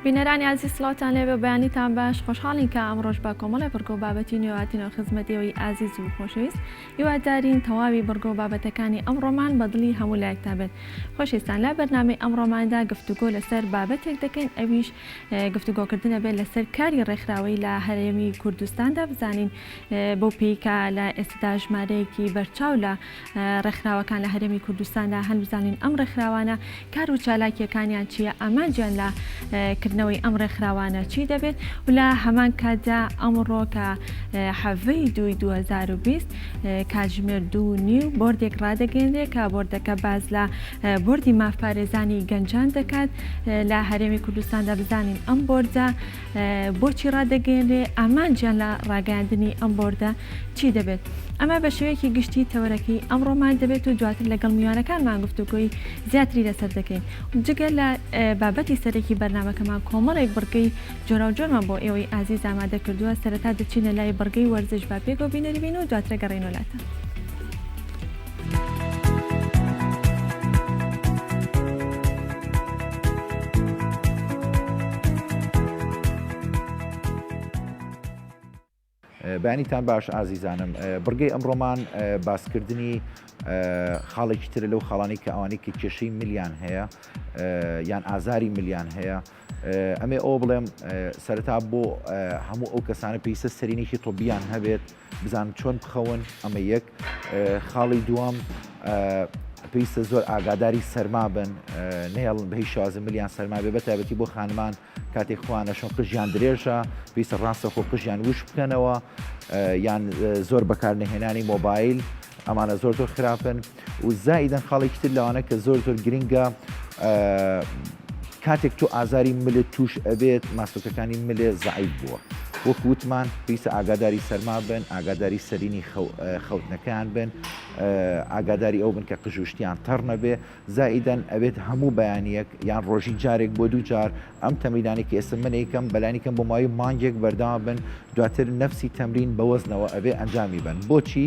بینەرانی ئازیز سڵاوتان لێبێ بەیانیتان باش خۆشحاڵین کە ئەمڕۆش بە کۆمەڵێ بڕگە و بابەتی نوێ هاتینەوە خزمەت ئێوەی ئازیز و خۆشەویست هیوادارین تەواوی بڕگە و بابەتەکانی ئەمڕۆمان بە دڵی هەموو لایەکتان بێت خۆشەویستان لە بەرنامەی ئەمڕۆماندا گفتوگۆ لەسەر بابەتێک دەکەین ئەویش گفتوگۆکردنە بێت لەسەر کاری ڕێکخراوەی لە هەرێمی کوردستاندا بزانین بەو پێی کە لە ئێستادا ژمارەیەکی بەرچاو لە ڕێکخراوەکان لە هەرێمی کوردستاندا هەن بزانین ئەم ڕێکخراوانە کار و چالاکیەکانیان چییە ئامانجیان لە کردنەوەی ئەم ڕێکخراوانە چی دەبێت و لە هەمان کاتدا ئەمڕۆ کە حەڤەی دووی 2020 کاتژمێر دوو نیو بۆردێک ڕادەگەیەنرێت کە بۆردەکە باس لە بۆردی مافپارێزانی گەنجان دەکات لە هەرێمی کوردستاندا بزانین ئەم بۆردە بۆچی ڕادەگەیەنرێ ئامانجیان لە ڕاگەیاندنی ئەم بۆردە چی دەبێت؟ ئەمە بە شێوەیەکی گشتی تەوەرەکەی ئەمڕۆمان دەبێت و دواتر لەگەڵ میوانەکانمان گفتوگۆی زیاتری لەسەر دەکەین. جگە لە بابەتی سەرەکی بەرنامەکەمان کۆمەڵێک بڕگەی جۆراوجۆرمان بۆ ئێوەی ئازیز ئامادە کردووە، سەرەتا دەچینە لای بڕگەی وەرزش با پێکەوە بینەری بین و دواتر ئەگەڕێینەوە لاتان. بەیانیتان باش ئازیزانم بڕگەی ئەمڕۆمان باسکردنی خاڵێکی ترە لەو خاڵانی کە ئەوانەی کە کێشەی ملیان هەیە یان ئازاری ملیان هەیە ئەمێ ئەو بڵێم سەرەتا بۆ هەموو ئەو کەسانە پێویستە سەرینێکی تۆبیان هەبێت بزان چۆن بخەون ئەمە یەک خاڵی دووەم پێویستە زۆر ئاگاداری سەرما بن نهێڵن بە هیچ شێوازە ملیان سەرما بێ بە تایبەتی بۆ خانمان کاتێک خۆیان ئەشۆن قژیان درێژە پێویستە ڕاستەخۆ قژیان وش بکەنەوە یان زۆر بەکارنەهێنانی مۆبایل ئەمانە زۆر زۆر خراپن و زائیدەن خاڵێکی تر لەوانە کە زۆر زۆر گرنگە کاتێک تۆ ئازاری ملت توش ئەبێت ماسولکەکانی ملێ زەعیف بووە وەک وتمان پێویستە ئاگاداری سەرما بن ئاگاداری سەرینی خەوتنەکەیان بن ئاگاداری ئەو بن کە قژوشتیان تەڕ نەبێ زائیدەن ئەبێت هەموو بەیانیەک یان ڕۆژی جارێک بۆ دوو جار ئەم تەمرینانەی کە ئێستا من ئەیکەم بەلانی کەم بۆ ماوەی مانگێک بەردەوام بن دواتر نەفسی تەمرین بە وەزنەوە ئەبێ ئەنجامی بەن بۆچی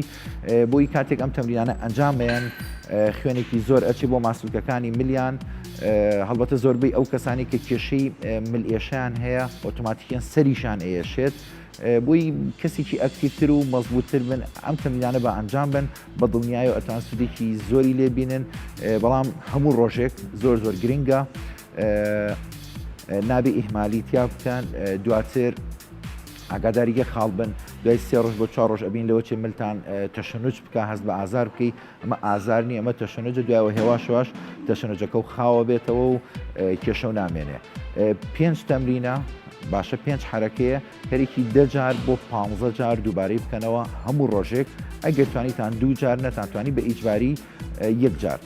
بۆی کاتێک ئەم تەمرینانە ئەنجام بەیەن خوێنێکی زۆر ئەچێ بۆ ماسولکەکانی ملیان هەڵبەتە زۆربەی ئەو کەسانی کە کێشەی مل ئێشیان هەیە ئۆتۆماتیکیان سەریشان ئەیەشێت بۆی کەسێکی ئەکتیڤتر و مەزبووتر بن ئەم تەمرینانە بە ئەنجام بن بە دڵنیایەوە ئەتوان سوودێکی زۆری لێ بینن بەڵام هەموو ڕۆژێک زۆر زۆر گرنگە نابێ ئیهمالی تیا بکەن دواتر ئاگاداری یەک خاڵ بن دوای سێ ڕۆژ بۆ چوار ڕۆژ ئەبین لەوە چێ ملتان تەشەنوج بکە هەست بە ئازار بکەی ئەمە ئازار نییە ئەمە تەشەنوجە دوایەوە هێواش هێواش تەشەنوجەکە و خاوە بێتەوە و کێشە و نامێنێ پێنج تەمرینە باشە پێنج حرەکەیە هەرێکی دە جار بۆ پ جار دووبارەی بکەنەوە هەموو ڕۆژێک ئەگەر توانیتان دوو جار نەتانتوانی بە ئیجباری یەک جار.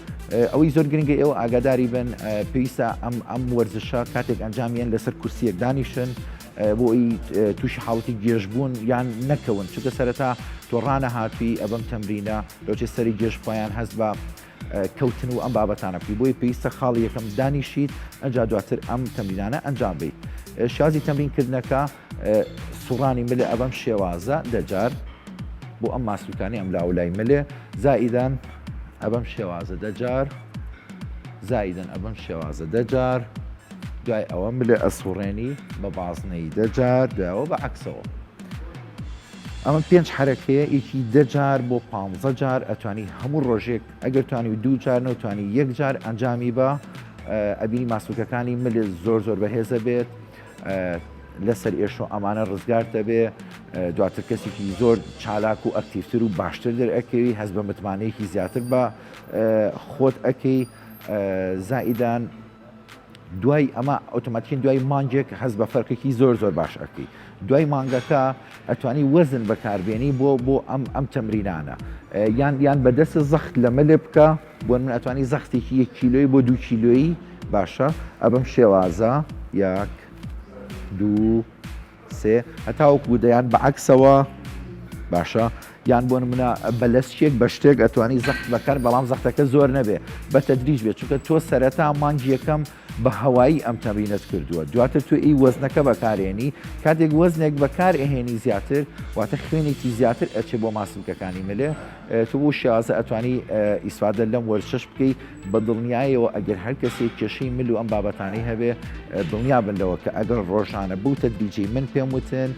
ئەوەی زۆر گرنگە ئێوە ئاگاداری بن پێویستە ئەم ئەم وەرزشە کاتێک ئەنجامیان لەسەر کورسیەک دانیشن بۆ ئەوی تووشی حاڵەتی گێژبوون یان نەکەون چونکە سەرەتا تۆ ڕانەهاتووی ئەبم تەمرینە لەوچێ سەری گێژ خۆیان هەست بە کەوتن و ئەم بابەتانە بکەی بۆیە پێویستە خاڵی یەکەم دانیشیت ئەجا دواتر ئەم تەمرینانە ئەنجام بیت شازی تەمرینکردنەکە سوڕانی ملێ ئەبەم شێوازە دەجار بۆ ئەم ماسولکانی ئەم لاولای ملێ زائیدەن ئەبەم شێوازە دەجار زائیدەن ئەبەم شێوازە دەجار دوای ئەوە ملێ ئەسوڕێنی بە بازنەی دەجار دوایەوە بە عکسەوە ئەمە پێنج حرەکەیە یەکی دەجار بۆ پ جار ئەتوانی هەموو ڕۆژێک ئەگەر توانی و دوو جار نەوتوانی یەک جار ئەنجامی بە ئەبینی ماسولکەکانی مل زۆر زۆر بەهێزە بێت لەسەر ئێش و ئەمانە ڕزگار دەبێ دواتر کەسێکی زۆر چالاک و ئەکتیفتر و باشتر دەرئەکەوی هەست بە متمانەیەکی زیاتر بە خۆت ئەەکەی زائیدان دوای ئەمە ئۆتۆماتیکین دوای مانگێک هەست بە فەرقێکی زۆر زۆر باش ئەەکەی دوای مانگەکە ئەتوانی وەزن بەکاربێنی بۆ بۆ ئەم ئەم تەمرینانە یان یان بەدەست زەخت لە ملێ بکە بۆ من ئەتوانی زەختێکی یەک کیلۆی بۆ دوو کیلۆیی باشە ئەبم شێوازە یەک دوو سێ هەتاوەکو دەیان بە عەکسەوە باشە یان بۆ نمونە بە لەسکێک بە شتێک ئەتوانی زەخت بەکار بەڵام زەختەکە زۆر نەبێ بە تەدریج بێت چونکە تۆ سەرەتا مانگی یەکەم بە هەوایی ئەم تەمرینەت کردووە دواتر تۆ ئی وەزنەکە بەکارێنی کاتێک وەزنێک بەکار ئەهێنی زیاتر واتە خوێنێکی زیاتر ئەچێ بۆ ماسولکەکانی ملێ تۆ بەو شێوازە ئەتوانی ئیسفادە لەم وەرزشەش بکەی بە دڵنیایەوە ئەگەر هەر کەسێک کێشەی مل و ئەم بابەتانەی هەبێ دڵنیا بن لەوە کە ئەگەر ڕۆژانە بەو تەدریجەی من پێم وتن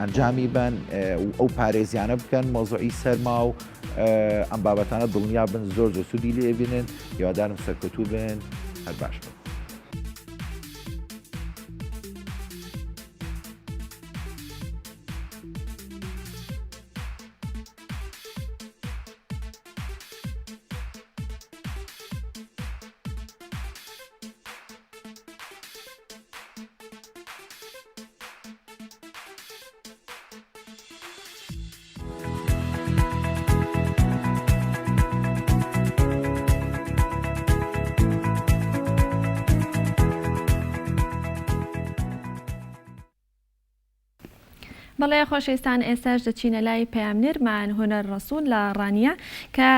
ئەنجامی بن و ئەو پارێزیانە بکەن مەوزوعی سەرما و ئەم بابەتانە دڵنیا بن زۆر زۆر سوودی لێ بینن هیوادارم سەرکەوتوو بن هەر باش بن. بەڵێ خۆشەویستان ئێستاش دەچینە لای پەیامنێرمان هونەر ڕەسوڵ لە ڕانیە کە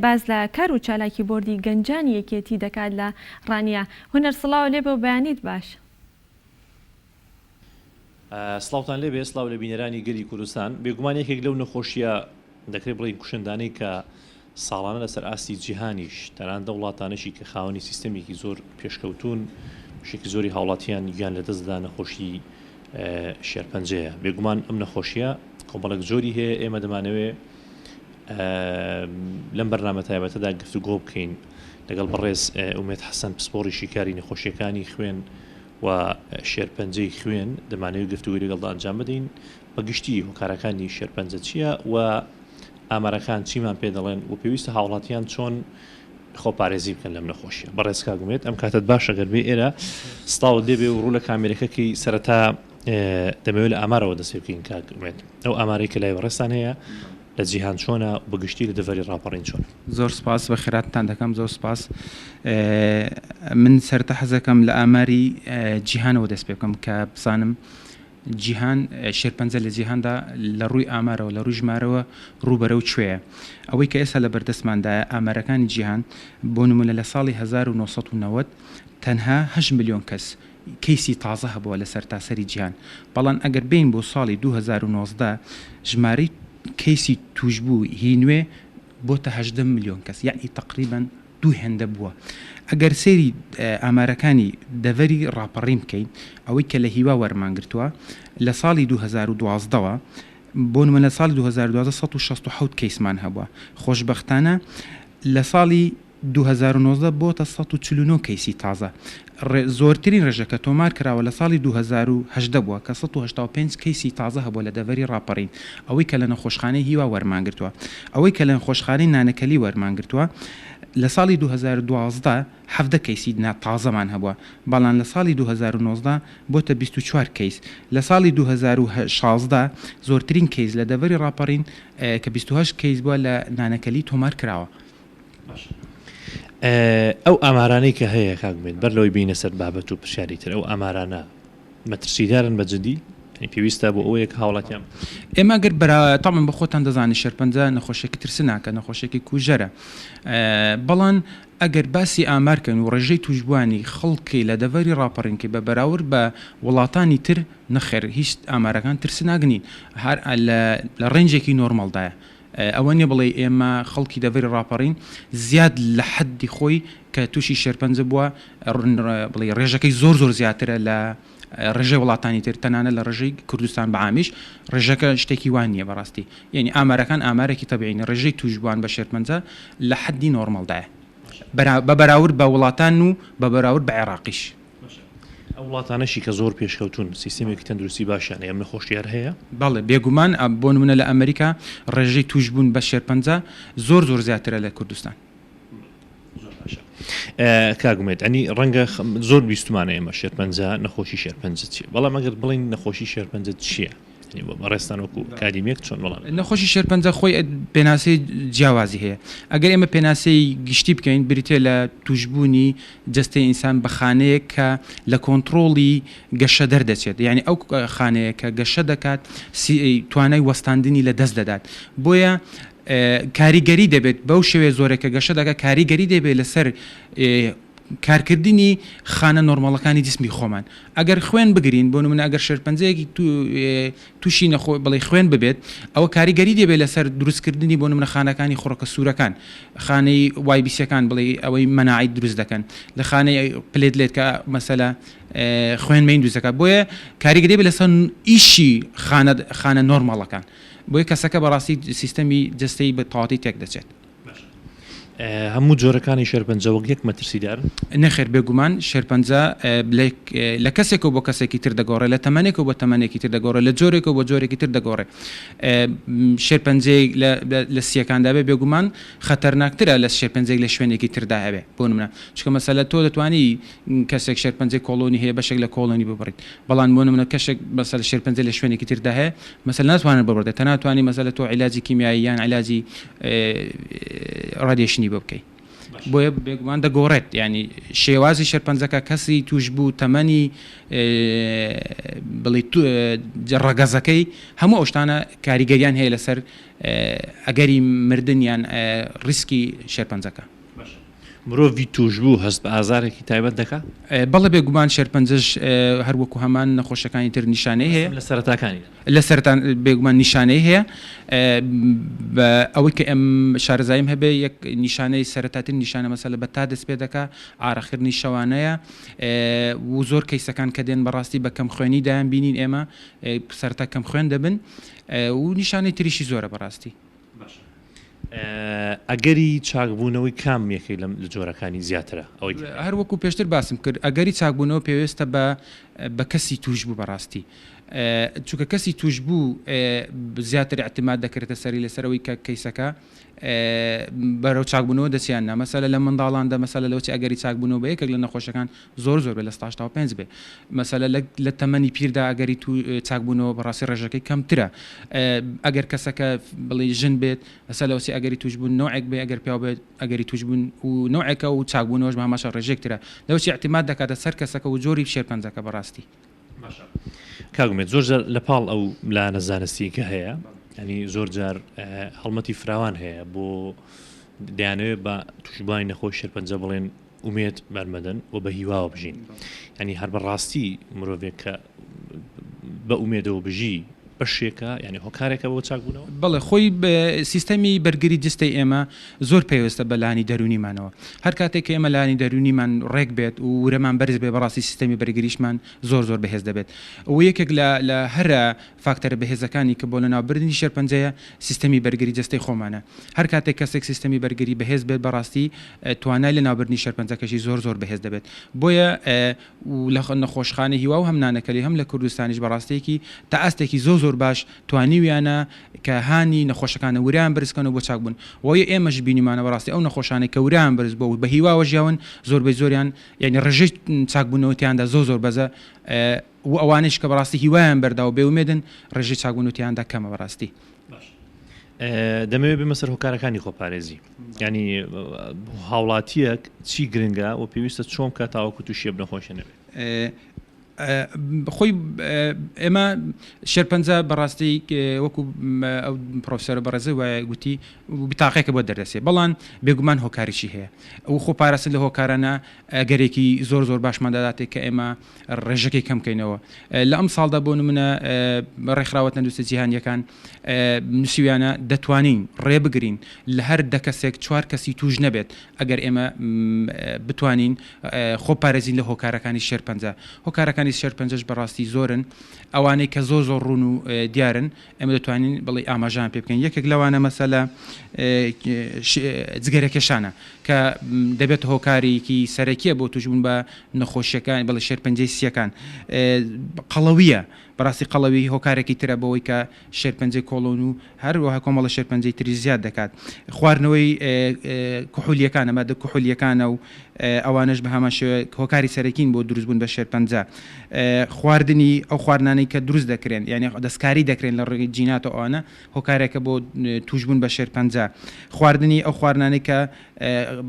باس لە کار و چالاکی بۆردی گەنجانی یەکێتی دەکات لە ڕانیە. هونەر سڵاو لێبێ و بەیانیت باش. سڵاوتان لێبێ، سڵاو لە بینەرانی گەلی کوردستان. بێگومان یەکێک لەو نەخۆشییە دەکرێت بڵێین کوشندانەی کە ساڵانە لەسەر ئاستی جیهانیش تەنانەت لەو وڵاتانەشی کە خاوەنی سیستەمێکی زۆر پێشکەوتوون بەشێکی زۆری هاوڵاتیان گیان لەدەست دەدا نەخۆشی شێرپەنجەیە. بێگومان ئەم نەخۆشیە کۆمەڵێک جۆری هەیە ئێمە دەمانەوێ لەم بەرنامە تایبەتەدا گفتوگۆ بکەین لەگەڵ بەڕێز ئومێد حەسەن پسپۆڕی شیکاری نەخۆشیەکانی خوێن و شێرپەنجەی خوێن دەمانەوێت گفتوگۆی لەگەڵدا ئەنجام بدەین بە گشتی هۆکارەکانی شێرپەنجە چییە و ئامارەکان چیمان پێ دەڵێن و پێویستە هاوڵاتیان چۆن خۆپارێزی بکەن لەم نەخۆشیە. بەڕێز کاک ئومێد ئەم کاتەت باش ئەگەر بێ ئێرە سڵاوت لێ بێ و ڕوو لە کامێرەکە کەی سەرەتا دەمەوێت لە ئامارەوە دەست پێ بکەین کاک ئومێد ئەو ئامارەی کە لای بەڕێزتان هەیە لە جیهان چۆنە و بە گشتی لە دەڤەری ڕاپەڕین چۆنە؟ زۆر سپاس بەخێراتتان دەکەم زۆر سپاس من سەرەتا حەزەکەم لە ئاماری جیهانەوە دەست پێ بکەم کە بزانم جیهان، شێرپەنجە لە جیهاندا لە ڕووی ئامارەوە، لە ڕووی ژمارەوە ڕوو بەرەو کوێیە؟ ئەوەی کە ئێستا لە بەردەستماندایە، ئامارەکانی جیهان، بۆ نموونە لە ساڵی 1990 تەنها هەشت ملیۆن کەس کەیسی تازە هەبووە لە سەرتاسەری جیهان، بەڵام ئەگەر بێین بۆ ساڵی 2019 ژمارەی کەیسی تووشبوو هی نوێ بۆتە 18 ملیۆن کەس، یەعنی تەقریبەن دوو هێندە بووە. ئەگەر سەیری ئامارەکانی دەڤەری ڕاپەڕین بکەین، ئەوەی کە لە هیوا وەرمان گرتووە، لە ساڵی 2012 وە، بۆ نموونە لە ساڵی 2012 167 کەیسمان هەبووە، خۆشبەختانە لە ساڵی 2019 بۆتە 149 کەیسی تازە. زۆرترین ڕێژە کە تۆمار کراوە لە ساڵی 2018 بووە کە 185 کەیسی تازە هەبووە لە دەڤەری ڕاپەڕین، ئەوەی کە لە نەخۆشخانەی هیوا وەرمان گرتووە. ئەوەی کە لە نەخۆشخانەی نانەکەلی وەرمان گرتووە لە ساڵی 2012 17 کەیسی نا تازەمان هەبووە، بەڵام لە ساڵی 2019 بۆتە 24 کەیس. لە ساڵی 2016 زۆرترین کەیس لە دەڤەری ڕاپەڕین کە 28 کەیس بووە لە نانەکەلی تۆمار کراوە. باشە ئەو ئامارانەی کە هەیە کاک ئومێد بەر لەوەی بێینە سەر بابەت و پرسیاری تر ئەو ئامارانە مەترسیدارن بە جدی یانی پێویستە بۆ ئەوەیە کە هاوڵاتیان ئێمە گەر بەرا تەبعەن بە خۆتان دەزانن شێرپەنجە نەخۆشیەکی ترسناکە نەخۆشیەکی کوژەرە بەڵام ئەگەر باسی ئامار کەین و ڕێژەی توشبوانی خەڵکی لە دەڤەری ڕاپەڕین کەی بە بەراورد بە وڵاتانی تر نەخێر هیچ ئامارەکان ترسناک نین هەر لە ڕێنجێکی نۆرماڵدایە ئەوە نیە بڵێی ئێمە خەڵکی دەڤەری ڕاپەڕین زیاد لە حەدی خۆی کە تووشی شێرپەنجە بووە بڵێی ڕێژەکەی زۆر زۆر زیاترە لە ڕێژەی وڵاتانی تر تەنانەت لە ڕێژەی کوردستان بە عامیش ڕێژەکە شتێکی وا نییە بەڕاستی یعنی ئامارەکان ئامارێکی تەبیعین ڕێژەی تووشبووان بە شێرپەنجە لە حەدی نۆرماڵدایە بە بەراورد بە وڵاتان و بە بەراورد بە عێراقیش. باشە ئەو وڵاتانەشی کە زۆر پێشکەوتوون سیستێمێکی تەندروستی باشیان هەیە ئەم نەخۆشیە هەر هەیە؟ بەڵێ بێگومان بۆ نمونە لە ئەمریکا ڕێژەی توشبوون بە شێرپەنجە زۆر زۆر زیاترە لە کوردستان. زۆر باشە کاک ئومێد ئەنی ڕەنگە زۆر بیستمانە ئێمە شێرپەنجە نەخۆشی شێرپەنجە چییە بەڵام ئەگەر بڵێین نەخۆشی شێرپەنجە چییە؟ بەڕێزتان وەکو ئەکادیمیەک چۆن وەڵام دەدەن؟ نەخۆشی شێرپەنجە خۆی پێناسەی جیاوازی هەیە ئەگەر ئێمە پێناسەی گشتی بکەین بریتیە لە توشبوونی جەستەی ئینسان بە خانەیەک کە لە کۆنتڕۆڵی گەشە دەردەچێت یانی ئەو خانەیە کە گەشە دەکات توانای وەستاندنی لە دەست دەدات بۆیە کاریگەری دەبێت بەو شێوەیە زۆرێک کە گەشە دەکات کاریگەری دەبێت لەسەر. کارکردنی خانە نۆرماڵەکانی جسمی خۆمان. ئەگەر خوێن بگرین، بۆ نمونە ئەگەر شێرپەنجەیەکی تووشی نەخۆ بڵێ خوێن ببێت، ئەوە کاریگەری دەبێت لەسەر دروستکردنی بۆ نمونە خانەکانی خڕۆکە سوورەکان، خانەی وای بیسیەکان بڵێ ئەوەی مەناعەی دروست دەکەن، لە خانەی platelet کە مەسەلە خوێن مەین دروست دەکات، بۆیە کاریگەری دەبێت لەسەر ئیشی خانە خانە نۆرماڵەکان، بۆیە کەسەکە بەڕاستی سیستەمی جەستەی بە تەواوەتی تێک دەچێت. باشە هەموو جۆرەکانی شێرپەنجە وەک یەک مەترسیدارن؟ نەخێر بێگومان شێرپەنجە لە کەسێکەوە بۆ کەسێکی تر دەگۆڕێت، لە تەمەنێکەوە بۆ تەمەنێکی تر دەگۆڕێت، لە جۆرێکەوە بۆ جۆرێکی تر دەگۆڕێت. شێرپەنجەیەک لە سییەکاندا بێت بێگومان خەتەرناکترە لە شێرپەنجەیەک لە شوێنێکی تردا هەبێت بۆ نمونە چونکە مەسەلە تۆ دەتوانی کەسێک شێرپەنجەی کۆڵۆنی هەیە بەشێک لە کۆڵۆنی ببڕیت بەڵام بۆ نمونە کەشێک مەسەلە شێرپەنجە لە شوێنێکی تردا هەیە مەسەلە ناتوانن ببڕدێت تەنها توانی مەسەلە تۆ عیلاجی کیمیایی یان عیلاجی radiation ی بۆ بکەی بۆیە بێگومان دەگۆڕێت یعنی شێوازی شێرپەنجەکە کەسی توش بوو تەمەنی بڵی ڕەگەزەکەی هەموو ئەو شتانە کاریگەریان هەیە لەسەر ئەگەری مردن یان ڕیسکی شێرپەنجەکە. مرۆڤی تووشبوو هەست بە ئازارێکی تایبەت دەکا؟ بەڵێ بێگومان شێرپەنجەش هەر وەکو هەمان نەخۆشیەکانی تر نیشانەی هەیە. لە سەرەتاکانیدا. لە سەرەتا بێگومان نیشانەی هەیە بە ئەوەی کە ئەم شارەزاییم هەبێ یەک نیشانەی سەرەتاترین نیشانە مەسەلە بە تا دەست پێ دەکا ئارەقکردنی شەوانەیە و زۆر کەیسەکان کە دێن بەڕاستی بە کەمخوێنی دایان بینین ئێمە سەرەتا کەمخوێن دەبن و نیشانەی تریشی زۆرە بەڕاستی. باشە ئەگەری چاکبوونەوەی کام یەکێک لەم لە جۆرەکانی زیاترە؟ ئەوەی کە هەر وەکو پێشتر باسم کرد ئەگەری چاکبوونەوە پێوێستە بە بە کەسی تووشبوو بەڕاستی چونکە کەسی تووشبوو زیاتر اعتماد دەکرێتە سەری لەسەر ئەوەی کە کەیسەکە بەرەو چاکبوونەوە دەچێت یان نا مەسەلە لە منداڵاندا مەسەلە لەوەچی ئەگەری چاکبوونەوە بە یەکێک لە نەخۆشەکان زۆر زۆر بێت 85% بێ مەسەلە لە تەمەنی پیردا ئەگەری تو چاکبوونەوە بەڕاستی ڕێژەکەی کەمترە ئەگەر کەسەکە بڵێ ژن بێت مەسەلە لەوەچی ئەگەری تووشبوون نەوعێک بێ ئەگەر پیاو بێت ئەگەری تووشبوون و نەوعێکە و چاکبوونەوەش بە هەمان شێوە ڕێژەیەک ترە لەوەچی ئیعتیماد دەکاتە سەر کەسەکە و جۆری شێرپەنجەکە بەڕاستی. باشە کاک ئومێد زۆر جار لە پاڵ ئەو لایەنە زانستی کە هەیە ینی زۆر جار هەڵمەتی فراوان هەیە بۆ دەیانەوێت بە توشبووانی نەخۆش شێرپەنجە بڵێن ئومێد بەرمەدەن و بە هیواوە بژین ینی هەر بەڕاستی مرۆڤێک کە بە ئومێدەوە بژی بەشێکە یعنی هۆکارێکە بۆ چاکبوونەوە؟ بەڵێ خۆی سیستەمی بەرگری جستەی ئێمە زۆر پەیوەستە بە لانی دەروونیمانەوە هەر کاتێک کە ئێمە لانی دەروونیمان ڕێک بێت و ورەمان بەرز بێت بەڕاستی سیستەمی بەرگریشمان زۆر زۆر بەهێز دەبێت و یەکێک لە لە هەرە فاکتەرە بەهێزەکانی کە بۆ لەناوبردنی شێرپەنجەیە سیستەمی بەرگری جەستەی خۆمانە هەر کاتێک کەسێک سیستەمی بەرگری بەهێز بێت بەڕاستی توانای لەناوبردنی شێرپەنجەکەشی زۆر زۆر بەهێز دەبێت بۆیە و لە نەخۆشخانەی هیوا و هەم نانەکەلی هەم لە کوردستانیش بەڕاستیەکی تا ئاستێکی زۆر زۆر باش توانیویانە کە هانی نەخۆشەکانە وریان بەرز کەنەوە بۆ چاک بوون وە ئێمەش بینیمانە بەڕاستی ئەو نەخۆشانەی کە وریان بەرز بووە و بە هیواوە ژیاون زۆربەی زۆریان یانی ڕێژەی چاک بوونەوە تیاندا زۆر زۆر بەرزە و ئەوانەیش کە بەڕاستی هیوایان بەردا و بێ ئومێدن ڕێژەی چاک بوونەوە تیاندا کەمە بەڕاستی. باشە دەمەوێت بێمە سەر هۆکارەکانی خۆپارێزی ینی هاوڵاتیەک چی گرنگە و پێویستە چۆن بکات تاوەکو تووشی ئەم نەخۆشیە نەبێت؟ خۆی ئێمە شێرپەنجە بەڕاستی وەکو ئەو پرۆفسەرە بەڕێزە وایە گوتی بتاقێکە بۆ دەردەچێ بەڵام بێگومان هۆکاریشی هەیە و خۆ پاراستن لە هۆکارانە ئەگەرێکی زۆر زۆر باشمان دەداتێ کە ئێمە ڕێژەکەی کەم کەینەوە لە ئەمساڵدا بۆ نمونە ڕێکخراوە تەندروستە جیهانیەکان نووسیویانە دەتوانین ڕێ بگرین لە هەر دە کەسێک چوار کەسی توش نەبێت ئەگەر ئێمە بتوانین خۆ پارێزین لە هۆکارەکانی شێرپەنجە هۆکارەکانی شێرپەنجەش بەڕاستی زۆرن ئەوانەی کە زۆر زۆر ڕوون و دیارن ئێمە دەتوانین بڵێ ئاماژەیان پێ بکەین یەکێک لەوانە مەسەلە جگەرەکێشانە کە دەبێتە هۆکارێکی سەرەکیە بۆ توشبوون بە نەخۆشیەکان بڵێ شێرپەنجەی سیەکان قەڵەویە بەڕاستی قەڵەوی هۆکارێکی ترە بۆی کە شێرپەنجەی کۆڵۆن و هەروەها کۆمەڵە شێرپەنجەی تری زیاد دەکات خواردنەوەی کحولیەکانە مادە کحولیەکانە و ئەوانەش بە هەمان شێوە هۆکاری سەرەکین بۆ دروستبوون بە شێرپەنجە. خواردنی ئەو خواردنانەی کە دروست دەکرێن یانی دەستکاری دەکرێن لە ڕێگەی جینات و ئەوانە هۆکارێکە بۆ تووشبوون بە شێرپەنجە. خواردنی ئەو خواردنانەی کە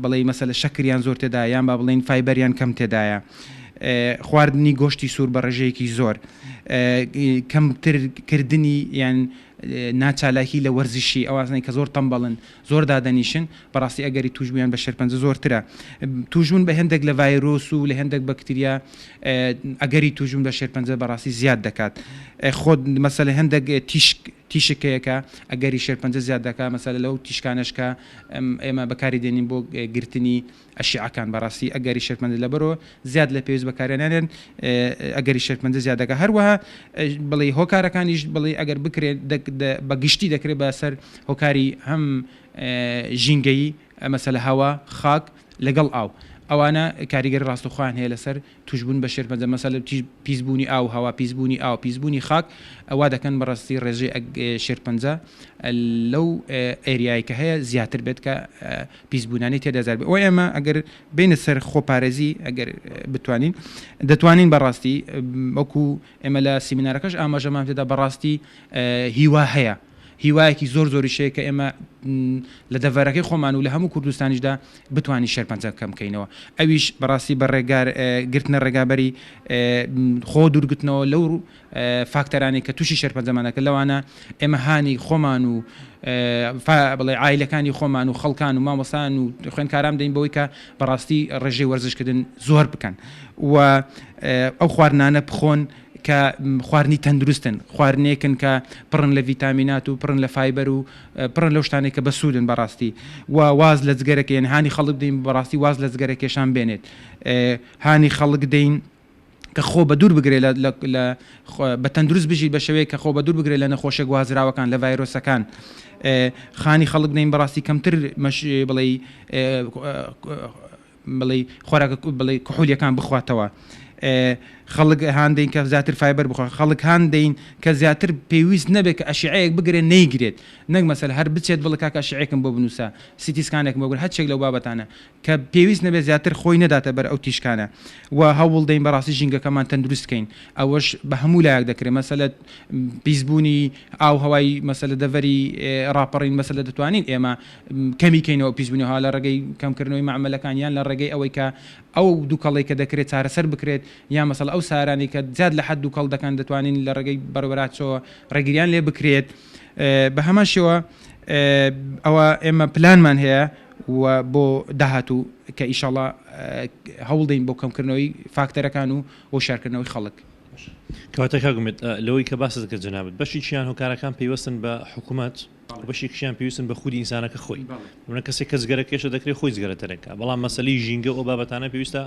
بڵێی مەسەلە شەکریان زۆر تێدایە یان با بڵێین فایبەریان کەم تێدایە. خواردنی گۆشتی سوور بە ڕێژەیەکی زۆر. کەمتر کردنی یان. ناچالاکی لە وەرزشی ئەوانەی کە زۆر تەمبەڵن زۆر دادەنیشن بەڕاستی ئەگەری توشبوویان بە شێرپەنجە زۆرترە توشبوون بە هێندێک لە ڤایرۆس و لە هێندێک بەکتریا ئەگەری توشبوون بە شێرپەنجە بەڕاستی زیاد دەکات خۆت مەسەلە هێندێک تیشک تیشک هەیە کە ئەگەری شێرپەنجە زیاد دەکات مەسەلە لەو تیشکانەش کە ئێمە بەکاری دێنین بۆ گرتنی ئەشیعەکان بەڕاستی ئەگەری شێرپەنجە لەبەرەوە زیاد لە پێویست بەکارێنانیان ئەگەری شێرپەنجە زیاد دەکات هەروەها بڵێ هۆکارەکانیش بڵێ ئەگەر بکرێت بە گشتی دەکرێت بەسەر هۆکاری هەم ژینگەیی مەسەلە هەوا خاک لەگەڵ ئاو ئەوانە کاریگەری ڕاستەوخۆیان هەیە لەسەر توشبوون بە شێرپەنجە مەسەلە پیسبوونی ئاو هەوا پیسبوونی ئاو پیسبوونی خاک وا دەکەن بەڕاستی ڕێژەی شێرپەنجە لەو ئێریای کە هەیە زیاتر بێت کە پیسبوونانەی تێدا زیاد بێت و ئێمە ئەگەر بێینە سەر خۆپارێزی ئەگەر بتوانین دەتوانین بەڕاستی وەکو ئێمە لە سیمینارەکەش ئاماژەمان پێدا بەڕاستی هیوا هەیە هیوایەکی زۆر زۆریش هەیە کە ئێمە لە دەڤەرەکەی خۆمان و لە هەموو کوردستانیشدا بتوانین شێرپەنجە کەم بکەینەوە ئەویش بەڕاستی بە ڕێگار گرتنە ڕێگابەری خۆ دوورگرتنەوە لەو فاکتەرانەی کە تووشی شێرپەنجەمان دەکەن لەوانە ئێمە هانی خۆمان و بڵێ عایلەکانی خۆمان و خەڵکان و مامۆستایان و خوێندکاران بدەین بەوەی کە بەڕاستی ڕێژەی وەرزشکردن زۆر بکەن و ئەو خواردنانە بخۆن کە خواردنی تەندروستن، خواردنێکن کە پڕن لە ڤیتامینات و پڕن لە فایبەر و پڕن لەو شتانەی کە بەسوودن بەڕاستی و واز لە جگەرە یان هانی خەڵک بدەین بەڕاستی واز لە جگەرە کێشان بێنێت هانی خەڵک دەین کە خۆ بە دوور بگرێت لە لە بە تەندروست بژیت بە شێوەیەک کە خۆ بە دوور بگرێت لە نەخۆشیە گوازراوەکان لە ڤایرۆسەکان خانی خەڵک دەین بەڕاستی کەمتر مەش بڵێ بڵێی خۆراکە بڵێی کحولیەکان بخواتەوە خەڵک هان دەین کە زیاتر فایبەر بخوا خەڵک هان دەین کە زیاتر پێویست نەبێت کە ئەشیعەیەک بگرێت نەیگرێت نەک مەسەل هەر بچێت بڵێ کاکە ئەشیعەیەکم بۆ بنووسە CT scan ێکم بۆ بگرە هەرچێک لەو بابەتانە کە پێویست نەبێت زیاتر خۆی نەداتە بەر ئەو تیشکانە و هەوڵ دەین بەڕاستی ژینگەکەمان تەندروست کەین ئەوەش بە هەموو لایەک دەکرێت مەسەلە پیسبوونی ئاو هەوای مەسەلە دەڤەری ڕاپەڕین مەسەلە دەتوانین ئێمە کەمی کەینەوە پیسبوونی هەوا لە ڕێگەی کەمکردنەوەی مەعمەلەکان یان لە ڕێگەی ئەوەی کە ئەو دوکەڵەی کە دەکرێت چارەسەر بکرێت یان مەسەڵە ئەو سارانەی کە زیاد لە حەد دوکەڵ دەکەن دەتوانین لە ڕێگەی بەڕێوەبەراتچەوە ڕێگریان لێ بکرێت بە هەمان شێوە ئەوە ئێمە پلانمان هەیە و بۆ داهاتوو کە ئیشەڵا هەوڵدەین بۆ کەمکردنەوەی فاکتەرەکان و هۆشیارکردنەوەی خەڵک. کەواتە کاک ئومێد لەوەی کە باست کرد جەنابت بەشێکیان هۆکارەکان پەیوەستن بە حکومەت بەشێکیشیان پێویستن بە خودی ئینسانەکە خۆی منە کەسێک کە جگەرە کێشە دەکرێت خۆی جگەرە تەرەکە بەڵام مەسەلەی ژینگە ئەو بابەتانە پێویستە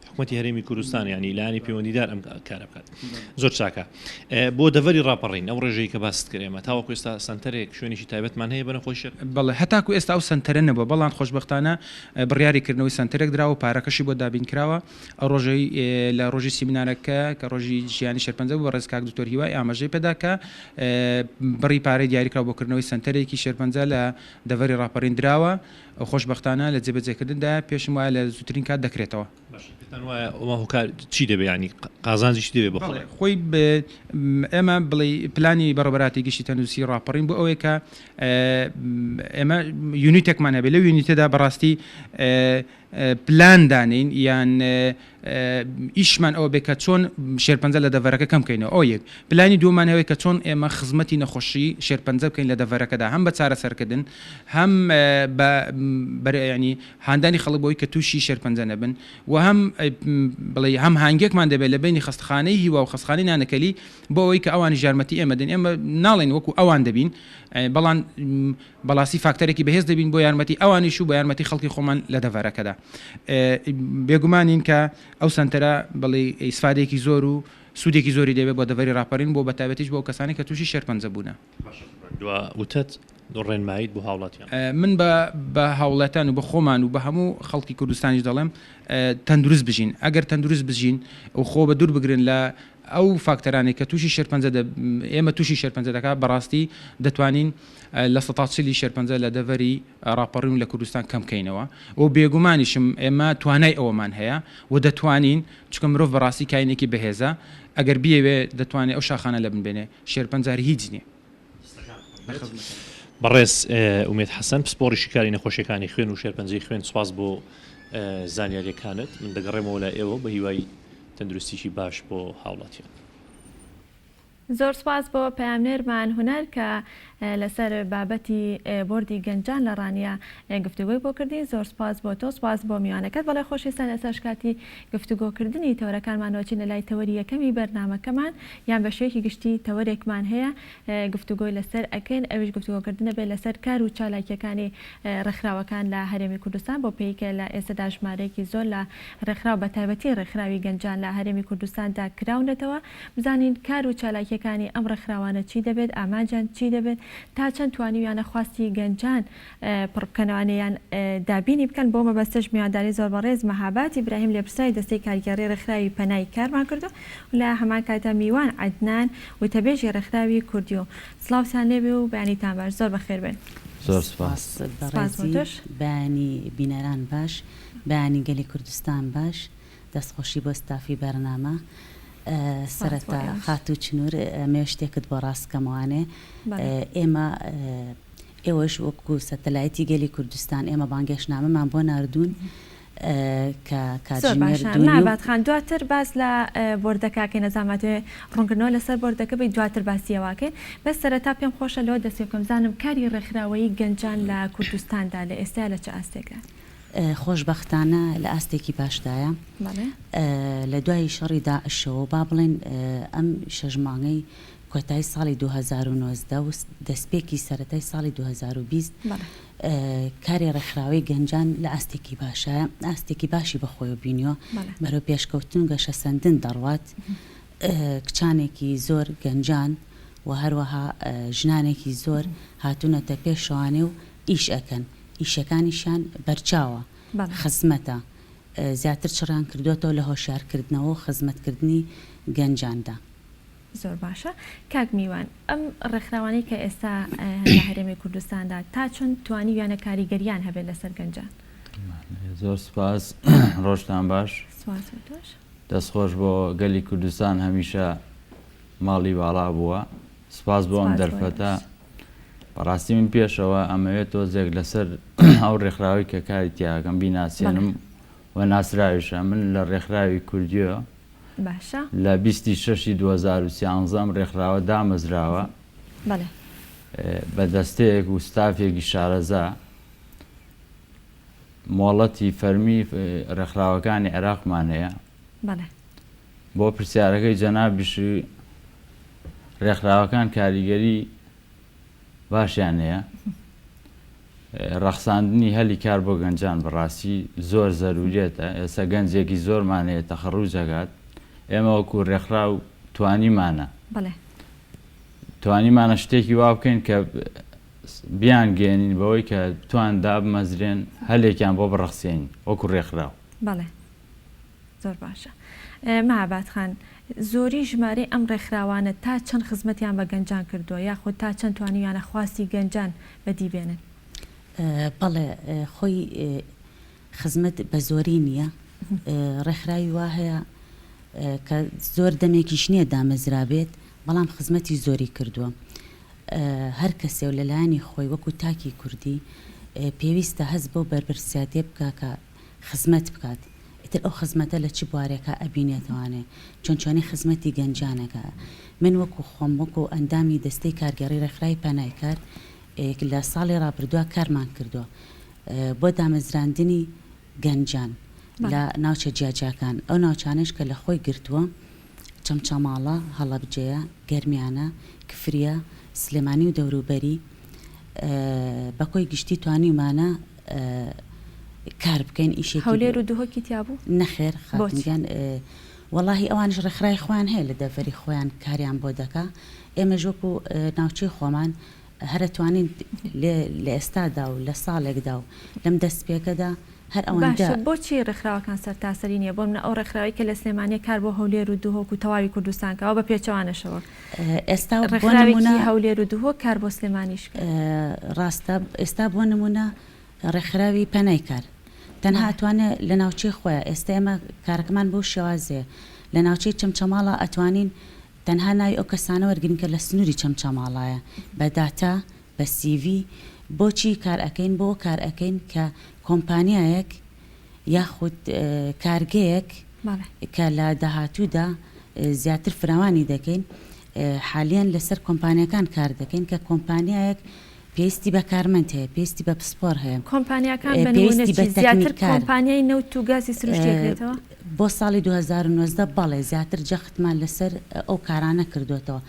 حکوومەتی هەرێمی کوردستان ینی لایانی پەیوەندیدار ئەم کارە بکات زۆر چاکە بۆ دەڤەری ڕاپەڕین ئەو ڕێژەی کە باست کرد ئێمە تاوەکو ئێستا سنتەرێک شوێنێکی تایبەتمان هەیە بە نەخۆشی بەڵێ هەتاکو ئێستا ئەو سنتەرە نەبووە بەڵام خۆشبەختانە بڕیاری کردنەوەی سنتەرێک دراوە و پارەکەشی بۆ دابین کراوە ئەو ڕۆژەی لە ڕۆژی سیمینارەکە کە ڕۆژی ژیانی شێرپەنجە بوو بەڕێز کاک دکتۆر هیوای ئاماژەی پێدا کە بڕی پارەی دیاریکراو بۆ کردنەوەی سەنتەرێکی شێرپەنجە لە دەڤەری ڕاپەڕین دراوە و خۆشبەختانە لە جێبەجێکردندایە پێشم وایە لە زووترین کات دەکرێتەوە. باشە پێتان وایە ئەوە هۆکار چی دەبێ یانی قازانجی چی دەبێ بۆ خەڵک؟ خۆی ئێمە بڵێی پلانی بەڕێوەبەراتی گشتی تەندروستی ڕاپەڕین بۆ ئەوەیە کە ئێمە یونیتێکمان هەبێ لەو یونیتەدا بەڕاستی پلان دانێین یان ئیشمان ئەوە بێ کە چۆن شێرپەنجە لە دەڤەرەکە کەم کەینەوە ئەوە یەک پلانی دووەمان هەیە کە چۆن ئێمە خزمەتی نەخۆشی شێرپەنجە بکەین لە دەڤەرەکەدا هەم بە چارەسەرکردن هەم بە بەرەیانی هاندانی خەڵک بۆی کە تووشی شێرپەنجە نەبن و هەم بڵێ هەم هانگێکمان دەبێت لە بینی خەستخانەی هیوا و خەستخانەی نانەکەلی بۆ ئەوەی کە ئەوانیش یارمەتی ئێمە دەن ئێمە ناڵێن وەکو ئەوان دەبین بەڵام بەڵاستی فاکتەرێکی بەهێز دەبین بۆ یارمەتی ئەوانیش و بۆ یارمەتی خەڵکی خۆمان لە دەڤەرەکەدا. بێگومانین کە ئەو سەنتەرە بەڵی ئیسفادەیەکی زۆر و سوودێکی زۆری دەبێت بۆ دەڤەری ڕاپەرین بۆ بەتایبەتیش بۆ ئەو کەسانەی کە تووشی شێرپەنجە بوونە. باشە دوا وتەت ڕێنماییت بۆ هاوڵاتیان؟ من بە بە هاوڵاتیان و بە خۆمان و بە هەموو خەڵکی کوردستانیش دەڵێم تەندروست بژین، ئەگەر تەندروست بژین و خۆ بە دوور بگرن لە ئەو فاکتەرانەی کە تووشی شێرپەنجە دە ئێمە تووشی شێرپەنجە دەکات بەڕاستی دەتوانین لە سەتا چلی شێرپەنجە لە دەڤەری ڕاپەڕین و لە کوردستان کەم کەینەوە و بێگومانیشم ئێمە توانای ئەوەمان هەیە و دەتوانین چونکە مرۆڤ بەڕاستی کاینێکی بەهێزە ئەگەر بیەوێ دەتوانێ ئەو شاخانە لەبن بێنێ شێرپەنجە هەر هیچ نیە. بەڕێز ئومێد حەسەن پسپۆڕی شیکاری نەخۆشیەکانی خوێن و شێرپەنجەی خوێن سوپاس بۆ زانیاریەکانت من دەگەڕێمەوە لای ئێوە بە هیوای تەندروستیی باش بۆ هاوڵاتیان. زۆر سوپاس بۆ پەیامنێرمان هونەر کە. لەسەر بابەتی بۆردی گەنجان لە ڕانیە گفتوگۆی بۆ کردین زۆر سپاس بۆ تۆ سپاس بۆ میوانەکەت بەڵێ خۆشەویستان ئێستاش کاتی گفتوگۆکردنی تەوەرەکانمانەوە چینە لای تەوەری یەکەمی بەرنامەکەمان یان بە شێوەیەکی گشتی تەوەرێکمان هەیە گفتوگۆی لەسەر ئەکەین ئەویش گفتوگۆکردنە بێت لەسەر کار و چالاکیەکانی ڕێکخراوەکان لە هەرێمی کوردستان بۆ پێی کە لە ئێستەدا ژمارەیەکی زۆر لە ڕێکخراو بە تایبەتی ڕێکخراوی گەنجان لە هەرێمی کوردستاندا کراونەتەوە بزانین کار و چالاکیەکانی ئەم ڕێکخراوانە چی دەبێت ئامانجیان چی دەبێت تا چەند توانیویانە خواستی گەنجان پڕ بکەنەوانێ یان دابینی بکەن، بۆ مەبەستەش میوانداری زۆر بەڕێز مەهاباد ئیبراهیم لێپرسراوی دەستەی کارگێڕی ڕێکخراوی پەنای کارمان کردو لە هەمان کاتدا میوان عەدنان وتەبێژی ڕێکخراوی کوردیۆ. سڵاوتان لێبێ و بەیانیتان باش زۆر بەخێر بێن. زۆر سوپاس. سپاس بۆ بەڕێزی تۆش. بەیانی بینەران باش بەیانی گەلی کوردستان باش دەستخۆشی بۆ ستافی بەرنامە. سپاس بۆ سەرەتا ئێوەش. خاتوو چنور ئەمەوێ شتێکت بۆ ڕاست کەمەوانێ بەڵێ. ئێمە ئێوەش وەکو سەتەلایتی گەلی کوردستان ئێمە بانگێشتنامەمان بۆ ناردوون کە زۆر کاتژمێر باشە دوو نیو. ماباد خان دواتر باس لە بۆردەکە ئەکەین ئەزانم ئەتەوێ ڕوونکردنەوە لەسەر بۆردەکە بەی دواتر باسی ئەوە ئەکەین بەس سەرەتا پێم خۆشە لەوە دەست پێ بکەم بزانم کاری ڕێکخراوەیی گەنجان لە کوردستاندا لە ئێستایا لە چ ئاستێکە؟ خۆشبەختانە لە ئاستێکی باشدایە. بەڵێ. لە دوای شەڕی داعشەوە با بڵێین ئەم شەش مانگەی کۆتایی ساڵی 2019 و دەستپێکی سەرەتای ساڵی 2020 کاری ڕێکخراوەی گەنجان لە ئاستێکی باشایە، ئاستێکی باشی بەخۆیەوە بینیوە، بەرەو پێشکەوتن و گەشەسەندن دەڕوات، کچانێکی زۆر گەنجان و هەروەها ژنانێکی زۆر هاتوونەتە پێشەوانێ و ئیش ئەکەن، ئیشەکانیشیان بەرچاوە، خزمەتە، زیاتر چڕیان کردووەتەوە لە هۆشیارکردنەوە و خزمەتکردنی گەنجاندا. زۆر باشە کاک میوان ئەم ڕێکخراوانەی کە ئێستا هەن لە هەرێمی کوردستاندا تا چەند توانیویانە کاریگەریان هەبێت لەسەر گەنجان؟ زۆر سپاس ڕۆژتان باش. سپاس بۆ تۆش. دەست خۆش بۆ گەلی کوردستان هەمیشە ماڵی واڵا بووە سپاس بۆ ئەم سپاس بۆ دەرفەتە ئێوەش. بەڕاستی من پێشەوە ئەمەوێت تۆزێک لەسەر ئەو ڕێکخراوەی کە کاری تیاکەم بیناسێنم بەڵێ. و ناسراویشە من لە ڕێکخراوی کوردیۆ باشە. لە بیست ی شەشی 2013 ئەم ڕێکخراوە دامەزراوە بەڵێ. بە دەستەیەک و ستافێکی شارەزا مۆڵەتی فەرمی ڕێکخراوەکانی عێراقمان هەیە. بەڵێ. بۆ پرسیارەکەی جەنابیشی ڕێکخراوەکان کاریگەری باشیان هەیە. ڕەخساندنی هەلی کار بۆ گەنجان بەڕاستی زۆر زەروریەتە، ئێستا گەنجێکی زۆرمان هەیە تەخەڕوج ئەکات، ئێمە وەکو ڕێکخراو توانیمانە توانیمانە شتێکی وا بکەین کە بیانگەیەنین بەوەی کە بتوان دابمەزرێن هەلێکیان بۆ بڕەخسێنین وەکو ڕێکخراو. بەڵێ زۆر باشە مەهاباد خان زۆری ژمارەی ئەم ڕێکخراوانە تا چەند خزمەتیان بە گەنجان کردووە یاخود تا چەند توانیویانە خواستی گەنجان بەدی بێنن؟ بەڵێ خۆی خزمەت بە زۆری نییە ڕێکخراوی وا هەیە کە زۆر دەمێکیش نییە دامەزرابێت بەڵام خزمەتی زۆری کردووە هەر کەسێ و لەلایەنی خۆی وەکو تاکی کوردی پێویستە هەست بەو بەرپرسیاتیە بکا کە خزمەت بکات ئیتر ئەو خزمەتە لە چ بوارێکا ئەبینێتەوانێ چۆن چۆنی خزمەتی گەنجان ئەکا من وەکو خۆم وەکو ئەندامی دەستەی کارگێڕی ڕێکخراوی پەنای کار لە ساڵی ڕابردووا کارمان کردووە بۆ دامەزراندنی گەنجان لە ناوچە جیاجیاکان ئەو ناوچانەش کە لە خۆی گرتووە چەمچەماڵە، هەڵەبجەیە، گەرمیانە، کفریە، سلێمانی و دەوروبەری بە کۆی گشتی توانیومانە کار بکەین ئیشێکی هەولێر و دهۆکی تیا بوو؟ نەخێر خاتون گیان وەڵاهی ئەوانیش ڕێکخراوی خۆیان هەیە لە دەڤەری خۆیان کاریان بۆ دەکا ئێمەش وەکو ناوچەی خۆمان هەر ئەتوانین لە ئێستادا و لە ساڵێکدا و لەم دەستپێکەدا هەر ئەوەندە. باشە بۆچی ڕێکخراوەکان سەرتاسەری نیە بۆ نمونە ئەو ڕێکخراوەی کە لە سلێمانیە کار بۆ هەولێر و دهۆک و تەواوی کوردستان کاوە بە پێچەوانەشەوە ئێستا بۆ ڕێکخراوێکی نمونە هەولێر و دهۆک کار بۆ سلێمانیش کە. ڕاستە ئێستا بۆ نمونە ڕێکخراوی پەنای کار تەنها بەڵێ. ئەتوانێ لە ناوچەی خۆیا ئێستا ئێمە کارەکەمان بەو شێوازەیە لە ناوچەی چەمچەماڵا ئەتوانین تەنها ناوی ئەو کەسانە وەرگرین کە لە سنوری چەمچەماڵایە بە داتا بە سیڤی بۆچی کار ئەکەین بۆ کار ئەکەین کە کۆمپانیایەک یاخود کارگەیەک کە لە داهاتوودا زیاتر فراوانی دەکەین. حالیەن لەسەر کۆمپانیاکان کار دەکەین کە کۆمپانیایەک پێویستی بە کارمەند هەیە، پێویستی بە پسپۆر هەیە، کۆمپانیاکان بە نموونە پێویستی بە چی؟ زیاتر تەکنیککار. کۆمپانیای نەوت و گازی سروشتی ئەگرێتەوە؟ بۆ ساڵی 2019 بەڵێ زیاتر جەختمان لەسەر ئەو کارانە کردۆتەوە،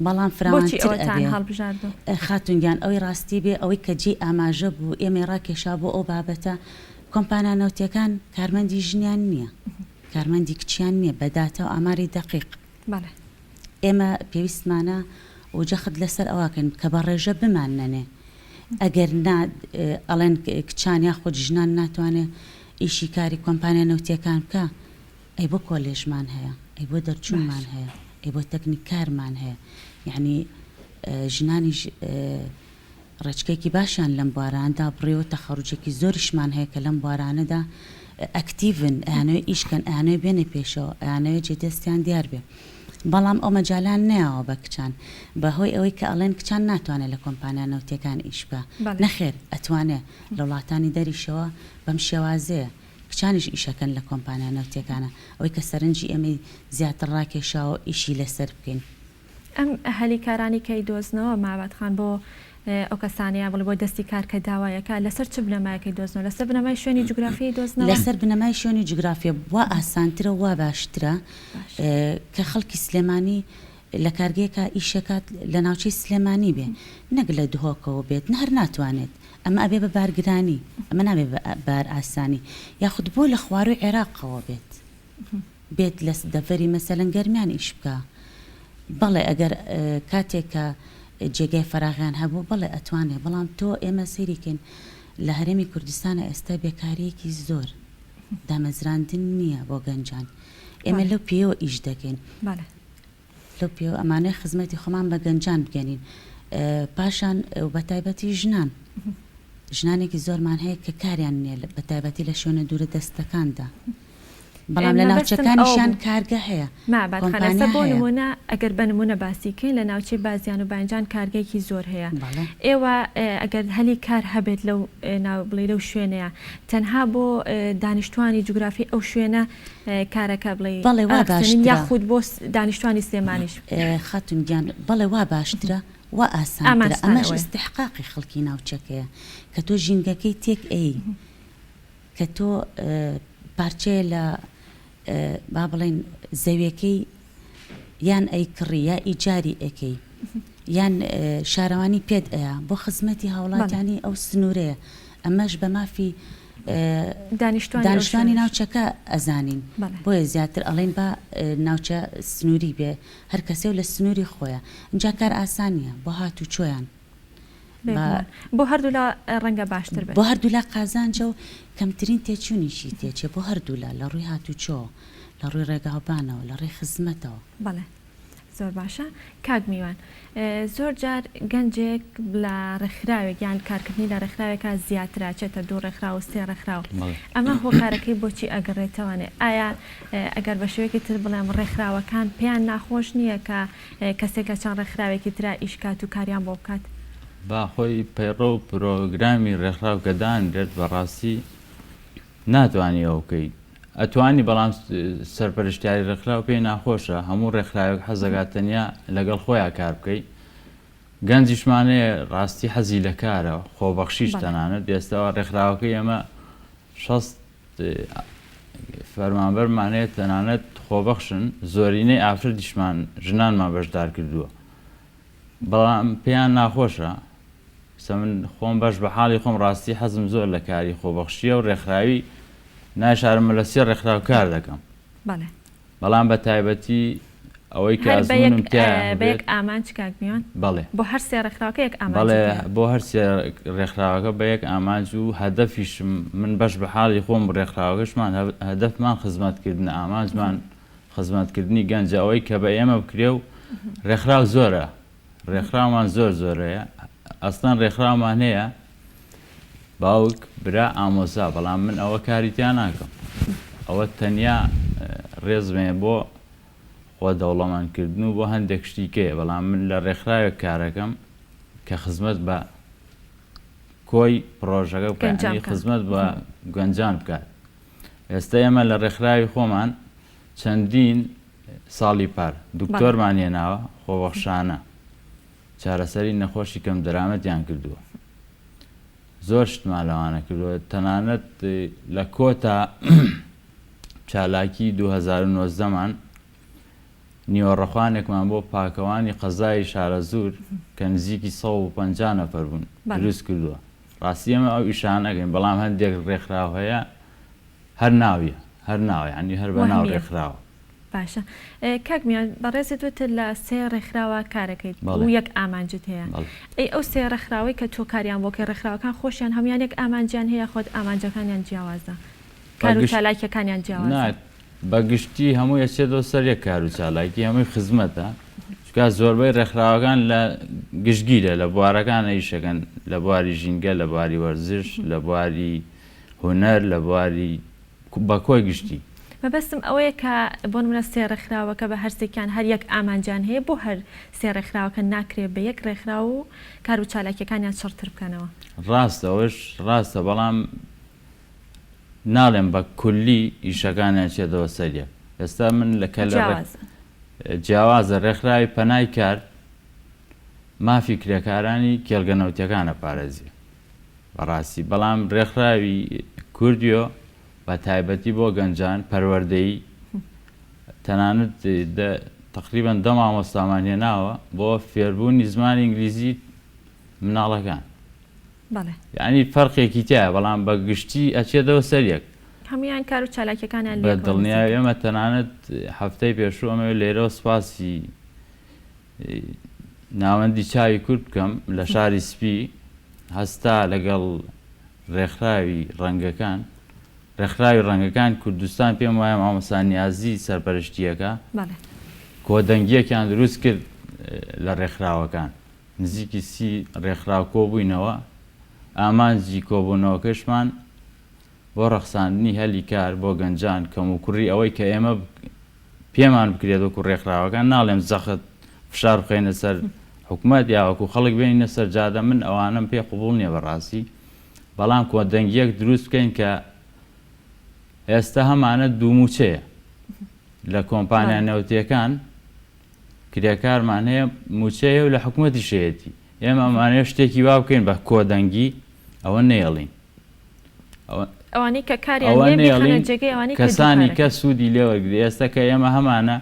بەڵام بۆچی فراوانتر ئەوەتان ئەبێ. هەڵبژاردووە؟ خاتوون گیان ئەوەی ڕاستی بێ ئەوەی کە جێی ئاماژە بوو ئێمەی ڕاکێشا بۆ ئەو بابەتە، کۆمپانیا نەوتیەکان کارمەندی ژنیان نییە، کارمەندی کچیان نییە بە داتا و ئاماری دەقیق. بەڵێ. ئێمە پێویستمانە و جەخت لەسەر ئەوە کەین کە بە ڕێژە بماننەنێ ئەگەر نا ئەڵێن کچان یاخود ژنان ناتوانێ ئیشی کاری کۆمپانیا نەوتیەکان بکا ئەی بۆ کۆلێژمان هەیە ئەی بۆ دەرچوونمان هەیە ئەی بۆ تەکنیککارمان هەیە یەعنی ژنانیش ڕێچکەیەکی باشیان لەم بوارانەدا بڕیوە، تەخەروجێکی زۆریشمان هەیە کە لەم بوارانەدا ئەکتیڤن، ئەیانەوێ ئیش کەن، ئەیانەوێ بێنە پێشەوە، ئەیانەوێ جێ دەستیان دیار بێ. بەڵام ئەو مەجالەیان نەیاوە بە کچان، بە هۆی ئەوەی کە ئەڵێن کچان ناتوانێ لە کۆمپانیا نەوتیەکان ئیش بکا. نەخێر ئەتوانێ، لە وڵاتانی دەریشەوە بەم شێوازەیە، کچانیش ئیشەکەن لە کۆمپانیا نەوتیەکانا. ئەوەی کە سەرنجی ئێمەی زیاتر ڕاکێشاوە ئیشی لەسەر بکەین. ئەم هەلی کارانی کە ئەیدۆزنەوە ماباد خان بۆ ئەو کەسانە یان بڵێ بۆ دەستی کار کە داوایەکە لەسەر چ بنەمایەک ئەیدۆزنەوە؟ لەسەر بنەمای شوێنی جوگرافی ئەیدۆزنەوە؟ لەسەر بنەمای شوێنی جوگرافیە وا ئاسانترە و وا باشترە کە خەڵکی سلێمانی لە کارگەیەکا ئیشەکات لە ناوچەی سلێمانی بێ نەک لە دهۆکەوە بێت نە هەر ناتوانێت ئەمە ئەبێ بە بارگرانی ئەمە نابێ بە بار ئاسانی یاخود بۆ لە خوارووی عێراقەوە بێت. بێت لە دەڤەری مەسەلەن گەرمیان ئیش بکا بەڵێ ئەگەر کاتێک کە جێگای فەراغیان هەبوو بەڵێ ئەتوانێ بەڵام تۆ ئێمە سەیری کەین لە هەرێمی کوردستانە ئێستا بێکاریەکی زۆر دامەزراندن نییە بۆ گەنجان ئێمە لەو پێیەوە ئیش دەکەین لەو پێوە ئەمانەوێ خزمەتی خۆمان بە گەنجان بگەنین پاشان و بەتایبەتی ژنان ژنانێکی زۆرمان هەیە کە کاریان نییە بەتایبەتی لە شوێنە دوورە دەستەکاندا بەڵام لە ناوچەکانیشیان کارگە هەیە، ماباد خان ئێستا کۆمپانیا بۆ هەیە. نموونە ئەگەر بە نموونە باسی کەین لە ناوچەی بازیان و باینجان کارگەیەکی زۆر هەیە بەڵێ. ئێوە ئەگەر هەلی کار هەبێت لەو ناو بڵێی لەو شوێنەیە تەنها بۆ دانیشتوانی جوگرافی ئەو شوێنە کارەکە بڵێی بەڵێ وا ئەرەخسێنین باشترە. یاخود بۆ دانیشتوانی سلێمانیش؟ خاتوون گیان بەڵێ وا باشترە وا ئاسانترە ئامانجتان ئەمەش ئەوەیە. ئیستیحقاقی خەڵکی ناوچەکەیە کە تۆ ژینگەکەی تێک ئەیی کە تۆ پارچەیە لە با بڵێین زەویەکەی یان ئەیکڕی یا ئیجاری ئەکەی یان شارەوانی پێت ئەیا بۆ خزمەتی هاوڵاتیانی ئەو سنوورەیە ئەمەش بە مافی دانیشتوانی ناوچەکە ئەزانین بۆیە زیاتر ئەڵێن با ناوچە سنووری بێ هەر کەسێ و لە سنووری خۆیە ئینجا کار ئاسان نییە بۆ هاتوچۆیان بێگومان بۆ هەردوولا ڕەنگە باشتر بێت. بۆ هەردوولا قازانجە و کەمترین تێچوونیشی تێچێ بۆ هەردوولا لە ڕووی هاتوچۆوە، لە ڕووی ڕێگاوبانەوە، لە ڕێی خزمەتەوە. بەڵێ زۆر باشە کاک میوان زۆر جار گەنجێک لە ڕێکخراوێک یان کارکردنی لە ڕێکخراوێکا زیاترە چێتە دوو ڕێکخراو و سێ ڕێکخراو ئەمە هۆکارەکەی بۆچی ئەگەڕێتەوانێ ئایا ئەگەر بە شێوەیەکی تر بڵێم ڕێکخراوەکان پێیان ناخۆش نییە کە کەسێک لە چەند ڕێکخراوێکی ترا ئیش کات و کاریان بۆ بکات. با خۆی پەیڕەو و پرۆگرامی ڕێکخراو کە دانرێت بەڕاستی ناتوانی ئەوە بکەیت ئەتوانی بەڵام سەرپەرشتیاری ڕێکخراو پێی ناخۆشە هەموو ڕێکخراوێک حەزەکات تەنیا لەگەڵ خۆیان کار بکەی گەنجیشمان هەیە ڕاستی حەزی لە کارە خۆبەخشیش تەنانەت ئێستا ڕێکخراوەکەی ئێمە 60 فەرمانبەرمان هەیە تەنانەت خۆبەخشن زۆرینەی ئافرەتیشمان ژنانمان بەشدار کردووە بەڵام پێیان ناخۆشە سە من خۆم بەش بە حاڵی خۆم ڕاستی حەزم زۆر لە کاری خۆبەخشیە و ڕێکخراوی ناشارمە لە سێ ڕێکخراو کار دەکەم بەڵێ بەڵام بە تایبەتی ئەوەی کە هەر بە یەک ئەزموونم تیایا بە هەبێت. یەک ئامانج کاک میوان؟ بەڵێ. بۆ هەر سێ ڕێکخراوەکە یەک ئامانجت بەڵێ هەیە؟ بۆ هەر سێ ڕێکخراوەکە بە یەک ئامانج و هەدەفیشم من بەش بە حاڵی خۆم و ڕێکخراوەکەشمان هەدەفمان خزمەتکردنە ئامانجمان خزمەتکردنی گەنجە ئەوەی کە بە ئێمە بکرێ و ڕێکخراو زۆرە ڕێکخراومان زۆر زۆر هەیە ئەسڵەن ڕێکخراومان هەیە باوک برا ئامۆزا بەڵام من ئەوە کاری تیا ناکەم ئەوە تەنیا ڕێزمەیە بۆ خۆ دەوڵەمەندکردن و بۆ هەندێک شتی کەیە بەڵام من لە ڕێکخراوێک کارەکەم کە خزمەت بە کۆی پڕۆژەکە گەنجان بکات بکات. خزمەت بە گەنجان بکات ئێستا ئێمە لە ڕێکخراوی خۆمان چەندین. ساڵی پار دکتۆرمان هێناوە خۆبەخشانە چارەسەری نەخۆشی کەم دەرامەتیان کردووە زۆر شتمان لەوانە کردووە تەنانەت لە کۆتا چالاکی 2019 مان نیوەڕەخوانێکمان بۆ پاکەوانی قەزای شارەزوور کە نزیکی 150 نەفەر بوون دروست کردووە ڕاستی ئێمە ئەو ئیشانە ئەکەین بەڵام هەندێک ڕێکخراو هەیە هەر ناویە هەر ناوە یانی هەر بە ناو ڕێکخراوە. باشە کاک میان بەڕێزت وتت لە سێ ڕێکخراوە کارەکەیت و یەک ئامانجت هەیە ئەی ئەو سێ ڕێکخراوەی کە تۆ کاریان بۆ کەی ڕێکخراوەکان خۆشیان هەموویان یەک ئامانجیان هەیە خۆت ئامانجەکانیان جیاوازە کار و چالاکیەکانیان جیاوازە؟ بە گشتی هەمووی ئەچێتەوە سەر یەک کار و چالاکی هەمووی خزمەتە چونکە زۆربەی ڕێکخراوەکان لە گشتگیرە لە بوارەکان ئیشەکەن لە بواری ژینگە لە بواری وەرزش لە بواری هونەر لە بواری بە کۆی گشتی. مەبەستم ئەوەیە کە بۆ نمونە سێ ڕێکخراوەکە بە هەرسێکیان هەر یەک ئامانجیان هەیە بۆ هەر سێ ڕێکخراوەکە ناکرێ بە یەک ڕێکخراو و کار و چالاکیەکانیان چڕتر بکەنەوە؟ ڕاستە ئەوەش ڕاستە بەڵام ناڵێم بە کولی ئیشەکانیان چێتەوە سەر یەک ئێستا من لە کە لە جیاوازە ڕێکخراوی پەنای کار مافی کرێکارانی کێڵگە نەوتیەکانە پارێزی بەڕاستی بەڵام ڕێکخراوی کوردیۆ بە تایبەتی بۆ گەنجان پەروەردەیی تەنانەت تقریبان دە مامۆستامان هێناوە بۆ فێربوونی زمانی ئینگلیزی مناڵەکان بەڵێ. یانی فەرقێکی تیایە بەڵام بە گشتی ئەچێتەوە سەر یەک. هەموویان کار و چالاکیەکانیان بە لێکەوە دڵنیای نزیکە. ئێمە تەنانەت هەفتەی پێشوو ئەمەوێت لێرەوە سوپاسی ناوەندی چاوی کورد بکەم لە شاری سپی هەستا لەگەڵ ڕێکخراوی ڕەنگەکان ڕێکخراوی ڕەنگەکان کوردستان پێم وایە مامۆستا نیازی سەرپەرشتیەکە بەڵێ. کۆدەنگیەکیان دروست کرد لە ڕێکخراوەکان نزیکی سی ڕێکخراو کۆبووینەوە، ئامانجی کۆبوونەوەکەشمان بۆ ڕەخساندنی هەلی کار بۆ گەنجان، کەموکوڕی ئەوەی کە ئێمە پێمان بکرێت وەکو ڕێکخراوەکان، ناڵێم زەخت فشار بخەینە سەر حکومەت یا وەکو خەڵک بێنینە سەر جادە، من ئەوانەم پێ قبوڵ نییە بەڕاستی، بەڵام کۆدەنگییەک دروست بکەین کە ئێستا هەمانە دوو مووچەیە لە کۆمپانیا نەوتییەکان، کرێکارمان هەیە مووچەی هەیە و لە حکومەتیش هەیەتی ئێمە ئەمانەوێت شتێکی وا بکەین بە کۆدەنگی ئەوە نەیەڵین ئەوانەی کە کاریان ئەوە نییە بیخەنە نەیەڵین جێگەی ئەوانەی کە کەسانی دووکارەکەن. کە سوودی لێ وەرگری ئێستا کە ئێمە هەمانە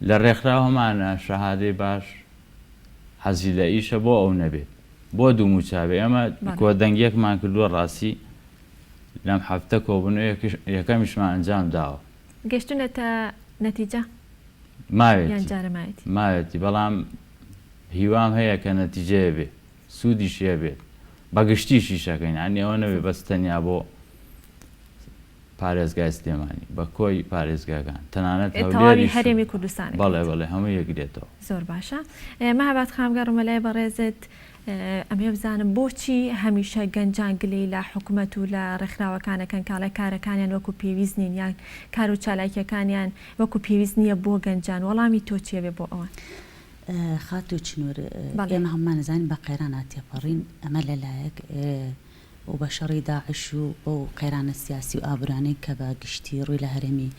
لە ڕێکخراو هەمانە شەهادەی باش حەزی لە ئیشە بۆ ئەو نەبێت بۆ دوو مووچە بێ ئێمە بەڵێ. کۆدەنگیەکمان کردووە ڕاستی لەم هەفتە کۆبوونەوەیەکش یەکەمیشمان ئەنجام داوە. گەشتونەتە نەتیجە؟ یان ماوێتی جارە ماوێتی؟ ماوێتی بەڵام هیوام هەیە کە نەتیجەیە بێ سوودیشی هەبێت بە گشتیش ئیشەکەین یانی ئەوە نەبێ بەس تەنیا بۆ پارێزگای سلێمانی بە کۆی پارێزگاکان تەنانەت تەواوی هەولێریش هەرێمی کوردستان بەڵێ ئەکرێت. بەڵێ هەمووی یەکگرێتەوە. زۆر باشە مەهاباد خان بگەڕمە لای بەڕێزت ئەمەوێ بزانم بۆچی هەمیشە گەنجان گلەی لە حکومەت و لە ڕێکخراوەکان ئەکەن کە ئەڵێ کارەکانیان وەکو پێویست نین یان کار و چالاکیەکانیان وەکو پێویست نیە بۆ گەنجان وەڵامی تۆ چیە بێ بۆ ئەوان؟ خاتوو چنور، بەڵێ. ئێمە هەموومان ئەزانین بە قەیرانا تێپەڕین ئەمە لە لایەک و بە شەڕی داعش و بەو قەیرانە سیاسی و ئابوورانەی کە بە گشتی ڕووی لە هەرێمی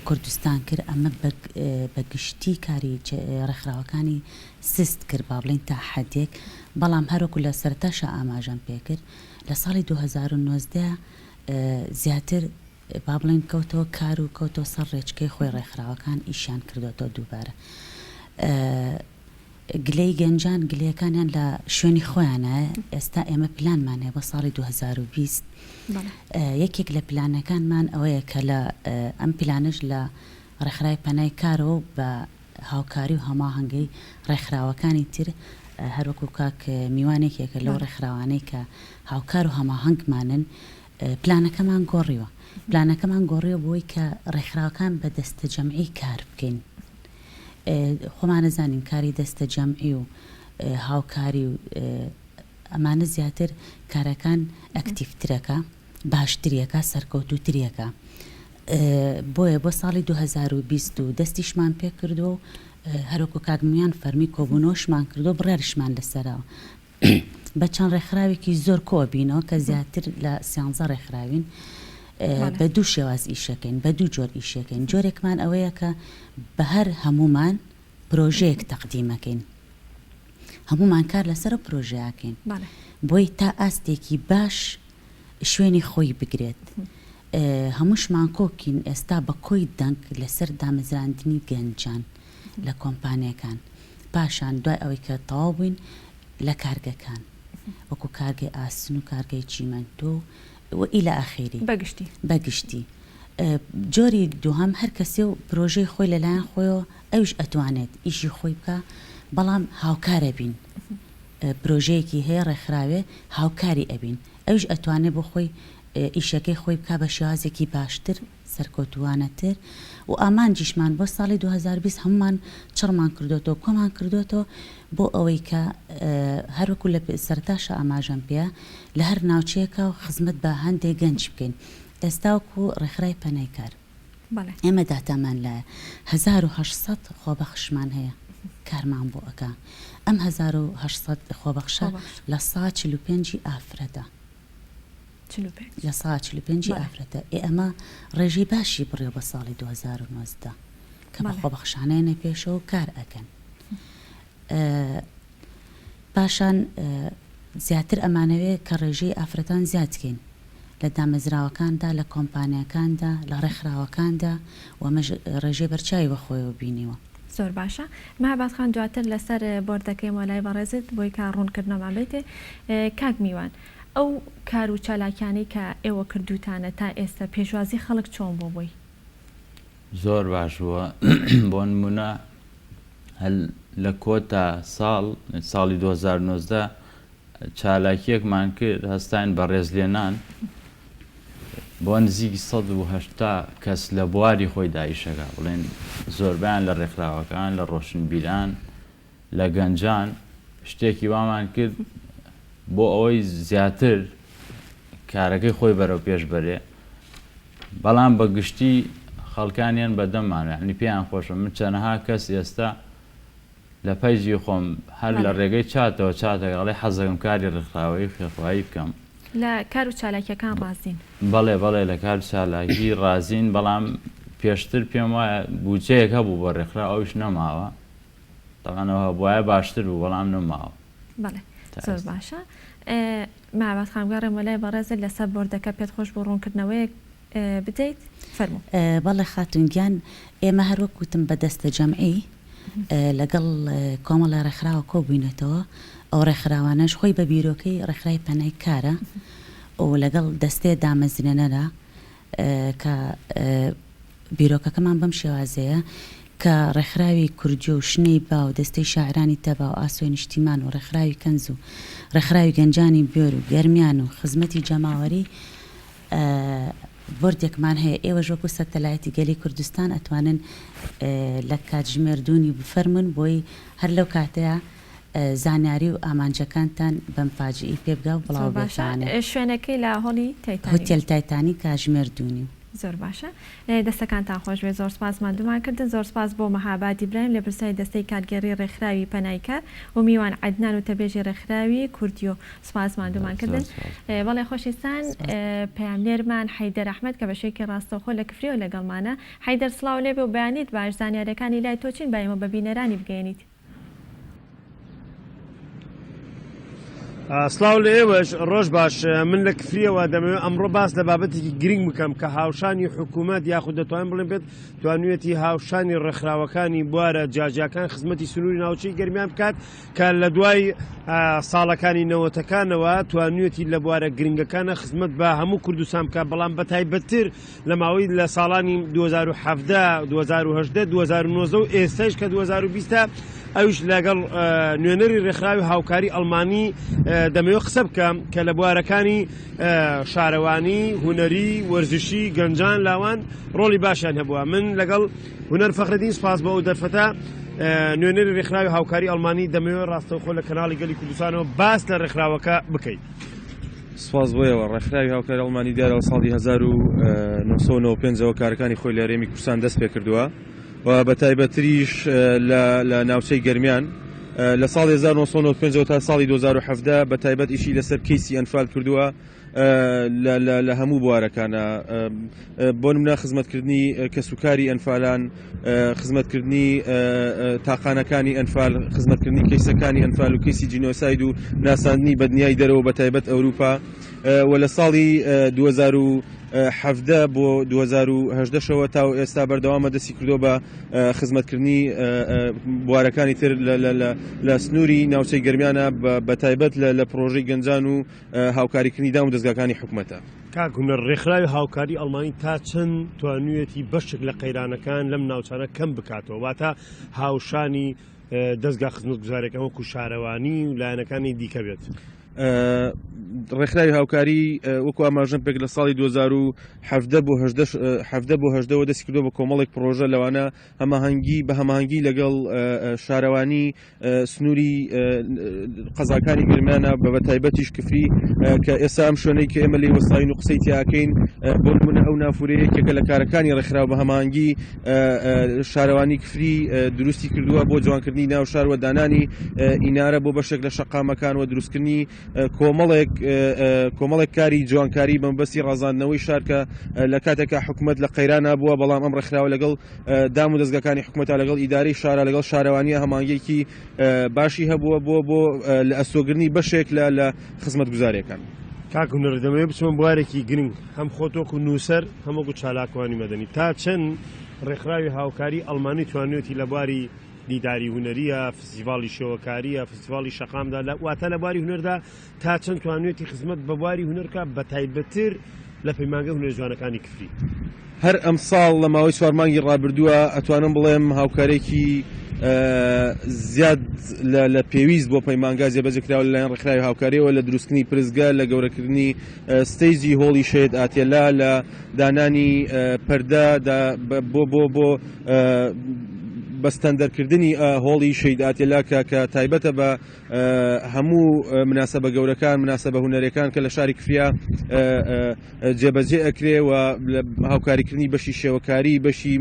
کوردستان کرد ئەمە بە گشتی کاری ڕێکخراوەکانی سست کرد با بڵێین تا حەدێک بەڵام هەروەکو لە سەرەتاشا ئاماژەم پێکرد لە ساڵی 2019 زیاتر با بڵێین کەوتەوە کار و کەوتەوە سەر ڕێچکەی خۆی ڕێکخراوەکان ئیشیان کردۆتەوە دووبارە گلەی گەنجان گلەیەکانیان لە شوێنی خۆیانایە ئێستا ئێمە پلانمان هەیە بۆ ساڵی 2020 یەکێک لە پلانەکانمان ئەوەیە کە لە ئەم پلانەش لە ڕێکخراوی پەنای کارەوە بە هاوکاری و هەماهەنگی ڕێکخراوەکانی تر هەروەکو کاک میوان یەکێکە لەو ڕێکخراوانەی کە هاوکار و هەماهەنگمانن پلانەکەمان گۆڕیوە پلانەکەمان گۆڕیوە بۆی کە ڕێکخراوەکان بە دەستەجەمعی کار بکەین خۆمان ئەزانین کاری دەستە جەمعی و هاوکاری و ئەمانە زیاتر کارەکان ئەکتیڤترەکە باشتریەکە سەرکەوتووتریەکە بۆیە بۆ ساڵی 2020 و دەستیشمان پێکردووە و هەروەکو کاک میان فەرمی کۆبوونەوەشمان کردووە بڕیاریشمان لەسەرە بە چەند ڕێکخراوێکی زۆر کۆبینەوە کە زیاتر لە سیانزە ڕێکخراوین. بە دوو شێواز ئیشەکەین بە دوو جۆر ئیشەکەین جۆرێکمان ئەوەیە کە بە هەر هەموومان پرۆژەیەک تەقدیمەکەین هەموومان کار لەسەر ئەو پرۆژەیەکەین بۆی تا ئاستێکی باش شوێنی خۆی بگرێت هەمووشمان کۆکین ئێستا بە کۆی دەنگ لەسەر دامەزراندنی گەنجان لە کۆمپانیەکان پاشان دوای ئەوەی کە تەواو بووین لە کارگەکان وەکو کارگەی ئاسن و کارگەی چیمەنتۆ و الى آخری بەگشتی بەگشتی جۆری دووهەم هەر کەسێ و پرۆژەی خۆی لەلایەن خۆیەوە ئەویش ئەتوانێت ئیشی خۆی بکا بەڵام هاوکارەبین پرۆژەیەکی هەیە ڕێکخراوێ هاوکاری ئەبین ئەویش ئەتوانێ بۆ خۆی ئیشەکەی خۆی بکا بە شێوازێکی باشتر سەرکەوتووانەتر و ئامانجیشمان بۆ ساڵی 2020 هەموومان چڕمان کردۆتەوە کۆمان کردۆتەوە بۆ ئەوەی کە هەروەکو لە سەرەتاشا ئاماژەم پێ لە هەر ناوچەیەکا و خزمەت بە هەندێ گەنج بکەین ئێستا وەکو ڕێکخرای پەنای کار ئێمە داتامان لایە 1800 خۆبەخشمان هەیە کارمان بۆ ئەکا ئەم 1800 خۆبەخشە لە سا 45 ی ئافرەتە. 45 ی ئافرەتە ئێ ئەمە ڕێژەی باشی بڕیوە بە ساڵی 2019 کە بە خۆبەخشانە یەنە پێشەوە و کار ئەکەن پاشان زیاتر ئەمانەوێ کە ڕێژەی ئافرەتان زیاد کەین لە دامەزراوەکاندا لە کۆمپانیاکاندا لە ڕێکخراوەکاندا و ئەمەش ڕێژەی بەرچاوی بەخۆیەوە بینیوە. زۆر باشە مەهاباد خان دواتر لەسەر بۆردەکەیمەوە لای بەڕێزت بۆی کە ڕوونکردنەوەمان بەیتێ کاک میوان ئەو کار و چالاکیانەی کە ئێوە کردووتانە تا ئێستا پێشوازی خەڵک چۆن بووە بۆی؟ زۆر باش بووە بۆ نموونە هەر لە کۆتا ساڵ ساڵی 2019 چالاکیەکمان کرد هەستاین بە ڕێزلێنان بۆ نزیکی 180 کەس لە بواری خۆی دایشەکە بڵێن زۆربیان لە ڕێکخراوەکان لە ڕۆشنبیران لە گەنجان شتێکی وامان کرد بۆ ئەوەی زیاتر کارەکەی خۆی بەرەو پێش بەرێ بەڵام بە گشتی خەڵکانیان بەدەممان یعنی پێیان خۆشە من چەنەها کەس ئێستا لە پەیجی خۆم هەر لە ڕێگەی چاتەوە چاتەکە ئەڵێ حەزەکەم کاری ڕێکخراوەیی و خێرخواهی بکەم. لە کار و چالاکیەکان ڕازین؟ بەڵێ بەڵێ لە کار و چالاکی ڕازین بەڵام پێشتر پێم وایە بودجەیەک هەبوو بۆ ڕێکخراو ئەویش نەماوە تەبعەن ئەو هەبوایە باشتر بوو بەڵام نەماوە. بەڵێ زۆر باشە مەهاباد خان بگەڕێمەوە لای بەڕێزت لەسەر بۆردەکە پێت خۆش بوو ڕوونکردنەوەیەک بدەیت فەرموو. بەڵێ خاتوون گیان ئێمە هەر وەک وتم بە دەستە جەمعی لەگەڵ کۆمەڵێ ڕێکخراوە کۆبووینەتەوە ئەو ڕێکخراوانەش خۆی بە بیرۆکەی ڕێکخراوی پەنای کارە و لەگەڵ دەستەیە دامەزرێنەرە کە بیرۆکەکەمان بەم شێوازەیە کە ڕێکخراوی کوردیۆ و شنەی با و دەستەی شاعیرانی تەبا و ئاسۆی نیشتیمان و ڕێکخراوی کەنز و ڕێکخراوی گەنجانی بوێر و گەرمیان و خزمەتی جەماوەری بۆردێکمان هەیە ئێوەش وەکو سەتەلایتی گەلی کوردستان ئەتوانن لە کاتژمێر دوونی بفەرموون بۆی هەر لەو کاتەیا زانیاری و ئامانجەکانتان بە مفاجئی پێ بگا و بڵاو زۆر باشە بێتەوانێ. شوێنەکەی لە هۆڵی تایتانیک. هوتێل تایتانیک کاژمێر دوونیو. زۆر باشە دەستەکانتان خۆش بێت زۆر سپاس ماندوومان کردن زۆر سپاس بۆ مەهاباد ئیبراهیم لێپرسراوی دەستەی کارگێڕی ڕێکخراوی پەنای کار و میوان عەدنان وتەبێژی ڕێکخراوی کوردیۆ سپاس ماندوومان کردن بەڵێ خۆشەویستان پەیامنێرمان حەیدەر ئەحمەد کە بە شێوەیەکی ڕاستەوخۆ لە کفریەوە لەگەڵمانە حەیدەر سڵاو لێبێ و بەیانیت باش زانیاریەکانی لای تۆ چین با ئێمە بە بینەرانی بگەیەنیت. سڵاو لە ئێوەش ڕۆژ باش من لە کفریەوە دەمەوێت ئەمڕۆ باس لە بابەتێکی گرنگ بکەم کە هاوشانی حکوومەت یاخود دەتوانین بڵێن بێت توانویەتی هاوشانی ڕێکخراوەکانی بوارە جیاجیاکان خزمەتی سنووری ناوچەی گەرمیان بکات کە لە دوای ساڵەکانی نەوەتەکانەوە توانویەتی لە بوارە گرنگەکانە خزمەت بە هەموو کوردستان بکات بەڵام بە تایبەتتر لە ماوەی لە ساڵانی 2017، 2018، 2019 و ئێستایش کە 2020 ئەویش لەگەڵ نوێنەری ڕێکخراوی هاوکاری ئەڵمانی دەمەوێت قسە بکەم کە لە بوارەکانی شارەوانی، هونەری، وەرزشی، گەنجان، لاوان ڕۆڵی باشیان هەبووە. من لەگەڵ هونەر فەخرەدین سپاس بۆ ئەو دەرفەتە نوێنەری ڕێکخراوی هاوکاری ئەڵمانی دەمەوێت ڕاستەوخۆ لە کەناڵی گەلی کوردستانەوە باس لە ڕێکخراوەکە بکەیت. سوپاس بۆ ئێوە. ڕێکخراوی هاوکاری ئەڵمانی دیارە لە ساڵی 1995 ەوە کارەکانی خۆی لە هەرێمی کوردستان دەست پێکردووە و بە تایبەتریش لە ناوچەی گەرمیان لە ساڵی 1995 ەوە تا ساڵی 2017 بە تایبەت ئیشی لەسەر کەیسی ئەنفال کردووە. لە هەموو بوارەکانە بۆ نمونە خزمەتکردنی کەسوکاری ئەنفالان خزمەتکردنی تاقانەکانی ئەنفال خزمەتکردنی کەیسەکانی ئەنفال و کەیسی جینۆساید و ناساندنی بەدنیای دەرەوە بە تایبەت ئەوروپا و لە ساڵی 2017 بۆ 2018 شەوە تاو ئێستا بەردەوامە دەستی کردو بە خزمەتکردنی بوارەکانی تر لە سنووری ناوچەی گەرمیانە بە تایبەت لە پرۆژەی گەنجان و هاوکاریکردنی دام و دەزگاکانی حکومەتە. کاک هونەر، ڕێکخراوی هاوکاری ئەڵمانی تا چەند توانیویەتی بەشێک لە قەیرانەکان لەم ناوچانە کەم بکاتەوە، واتە هاوشانی دەزگا خزمەتگوزاریەکان وەکو شارەوانی و لایەنەکانی دیکە بێت؟ ڕێکخراوی هاوکاری وەکو ئاماژەم پێک لە ساڵی 2017 بۆ 17 بۆ هەژدەوە دەستی کردووە بە کۆمەڵێک پڕۆژە لەوانە هەماهەنگی بە هەماهەنگی لەگەڵ شارەوانی سنووری قەزاکانی گرمانە بە بەتایبەتیش کفری کە ئێستا ئەم شوێنەی کە ئێمە لێی وەستاوین و قسەی تیاکەین بۆ نمونە ئەو نافورەیە یەکێکە لە کارەکانی ڕێکخراو بە هەماهەنگی شارەوانی کفری دروستی کردووە بۆ جوانکردنی ناو شار و دانانی ئینارە بۆ بەشێک لە شەقامەکان و دروستکردنی کۆمەڵێک کۆمەڵێک کاری جوانکاری بەمبەستی ڕازاندنەوەی شار کە لە کاتێکا حکومەت لە قەیرانا بووە بەڵام ئەم ڕێکخراوە لەگەڵ دام و دەزگاکانی حکومەتە لەگەڵ ئیدارەی شارە لەگەڵ شارەوانیە هەمانگێکی باشی هەبووە بۆ بۆ لە ئەستۆگرنی بەشێک لە لە خزمەتگوزاریەکان. کاک هونەر دەمەوێت بچمە بوارێکی گرنگ هەم خۆت وەکو نووسەر هەم وەکو چالاکوانی مەدەنی تا چەند ڕێکخراوی هاوکاری ئەڵمانی توانیوێتی لە بواری دیداری هونەریە فستیڤاڵی شێوەکاریە فستیڤاڵی شەقامدا لە واتە لە بواری هونەردا تا چەند توانیوێتی خزمەت بە بواری هونەر بکات بە تایبەتتر لە پەیمانگە هونەرە جوانەکانی کفری؟ هەر ئەمساڵ لە ماوەی چوار مانگی ڕابردووە ئەتوانم بڵێم هاوکارێکی زیاد لە پێویست بۆ پەیمانگا جێبەجێ کراوە لەلایەن ڕێکخراوی هاوکاریەوە لە دروستکردنی پرسگە لە گەورەکردنی ستەیجی هۆڵی شەهید ئاتێلا لە دانانی پەردە بۆ بۆ بۆ بەستەندەرکردنی هۆڵی شەهید ئاتێلا کە کە تایبەتە بە هەموو مناسەبە گەورەکان مناسەبە هونەرەکان کە لە شاری کفریا جێبەجێ ئەکرێ و هاوکاریکردنی بەشی شێوەکاری بەشی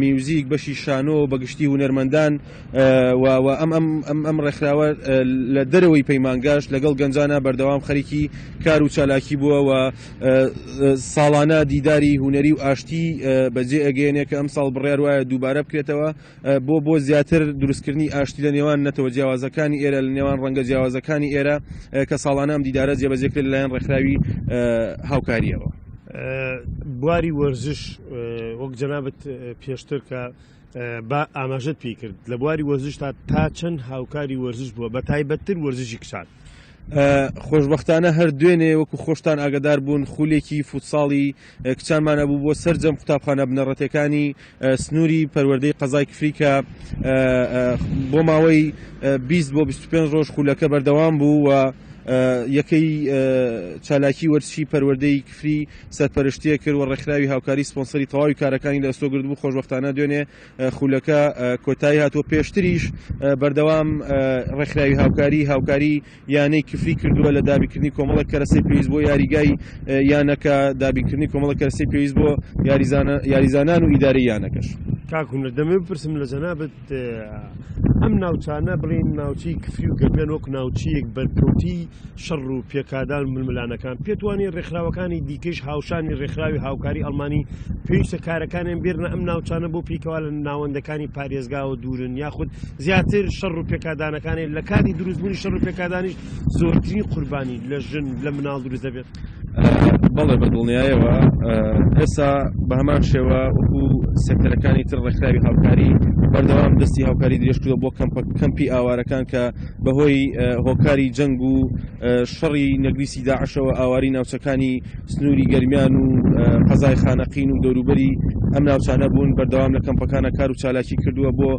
میوزیک بەشی شانۆ بەگشتی هونەرمەندان و ئەم ئەم ئەم ئەم ڕێکخراوە لە دەرەوەی پەیمانگاش لەگەڵ گەنجانە بەردەوام خەریکی کار و چالاکی بووە و ساڵانە دیداری هونەری و ئاشتی بەجێ ئەگەیەنێ کە ئەم ساڵ بڕیار وایە دووبارە بکرێتەوە بۆ بۆ زیاتر دروستکردنی ئاشتی لە نێوان نەتەوە جیاوازەکانی ئێرە لە نێوان ڕەنگە جیاوازەکانی ئێرە کە ساڵانە ئەم دیدارە جێبەجێکرێت لەلایەن ڕێکخراوی هاوکاریەوە. بواری وەرزش وەک جەنابت پێشتر کە با ئاماژەت پێی کرد لە بواری وەرزشتا تا چەند هاوکاری وەرزش بووە بە تایبەتتر وەرزشی کچان؟ خۆشبەختانە هەر دوێنێ وەکو خۆشتان ئاگدار بوون خولێکی فوتساڵی کچانمان ئەبوو بۆ سەرجەم قوتابخانە بنەڕەتەکانی سنووری پەروەردەی قەزای کفری کە بۆ ماوەی 20 بۆ 25 ڕۆژ خولەکە بەردەوام بوو و یەکەی چالاکی وەرزشی پەروەردەی کفری سەرپەرشتیە کرد و ڕێکخراوی هاوکاری سپۆنسەری تەواوی کارەکانی لە ئەستۆ گرتبوو خۆشبەختانە دوێنێ خولەکە کۆتایی هاتووە پێشتریش بەردەوام ڕێکخراوی هاوکاری هاوکاری یانەی کفری کردووە لە دابینکردنی کۆمەڵێک کەرەسەی پێویست بۆ یاریگای یانەکە، دابینکردنی کۆمەڵێک کەرەسەی پێویست بۆ یاریزانان و ئیدارەی یانەکەش. کاک هونەر دەمەوێت بپرسم لە جەنابت ئەم ناوچانە بڵێین ناوچەی کفری و گەرمیان وەک ناوچەیەک بەرکەوتی شەڕ و پێکادان و ململانەکان پێت وانیە ڕێکخراوەکانی دیکەیش هاوشانی ڕێکخراوی هاوکاری ئەڵمانی پێویستە کارەکانیان بێرنە ئەم ناوچانە بۆ پیکەوە لە ناوەندەکانی پارێزگاوە دوورن یاخود زیاتر شەڕ و پێکادانەکانی لە کاتی دروستبوونی شەڕ و پێکادانیش زۆرترین قوربانی لە ژن لە مناڵ دروست دەبێت. بەڵێ بە دڵنیایەوە ئێستا بە هەمان شێوە وەکو سێکتەرەکانی تر ڕێکخراوی هاوکاری بەردەوام دەستی هاوکاری درێژ کردووە بۆ کەمپی ئاوارەکان کە بەهۆی هۆکاری جەنگ و شەڕی نەگریسی داعشەوە ئاواری ناوچەکانی سنووری گەرمیان و قەزای خانەقین و دەوروبەری ئەم ناوچانە بوون بەردەوام لە کەمپەکانە کار و چالاکی کردووە بۆ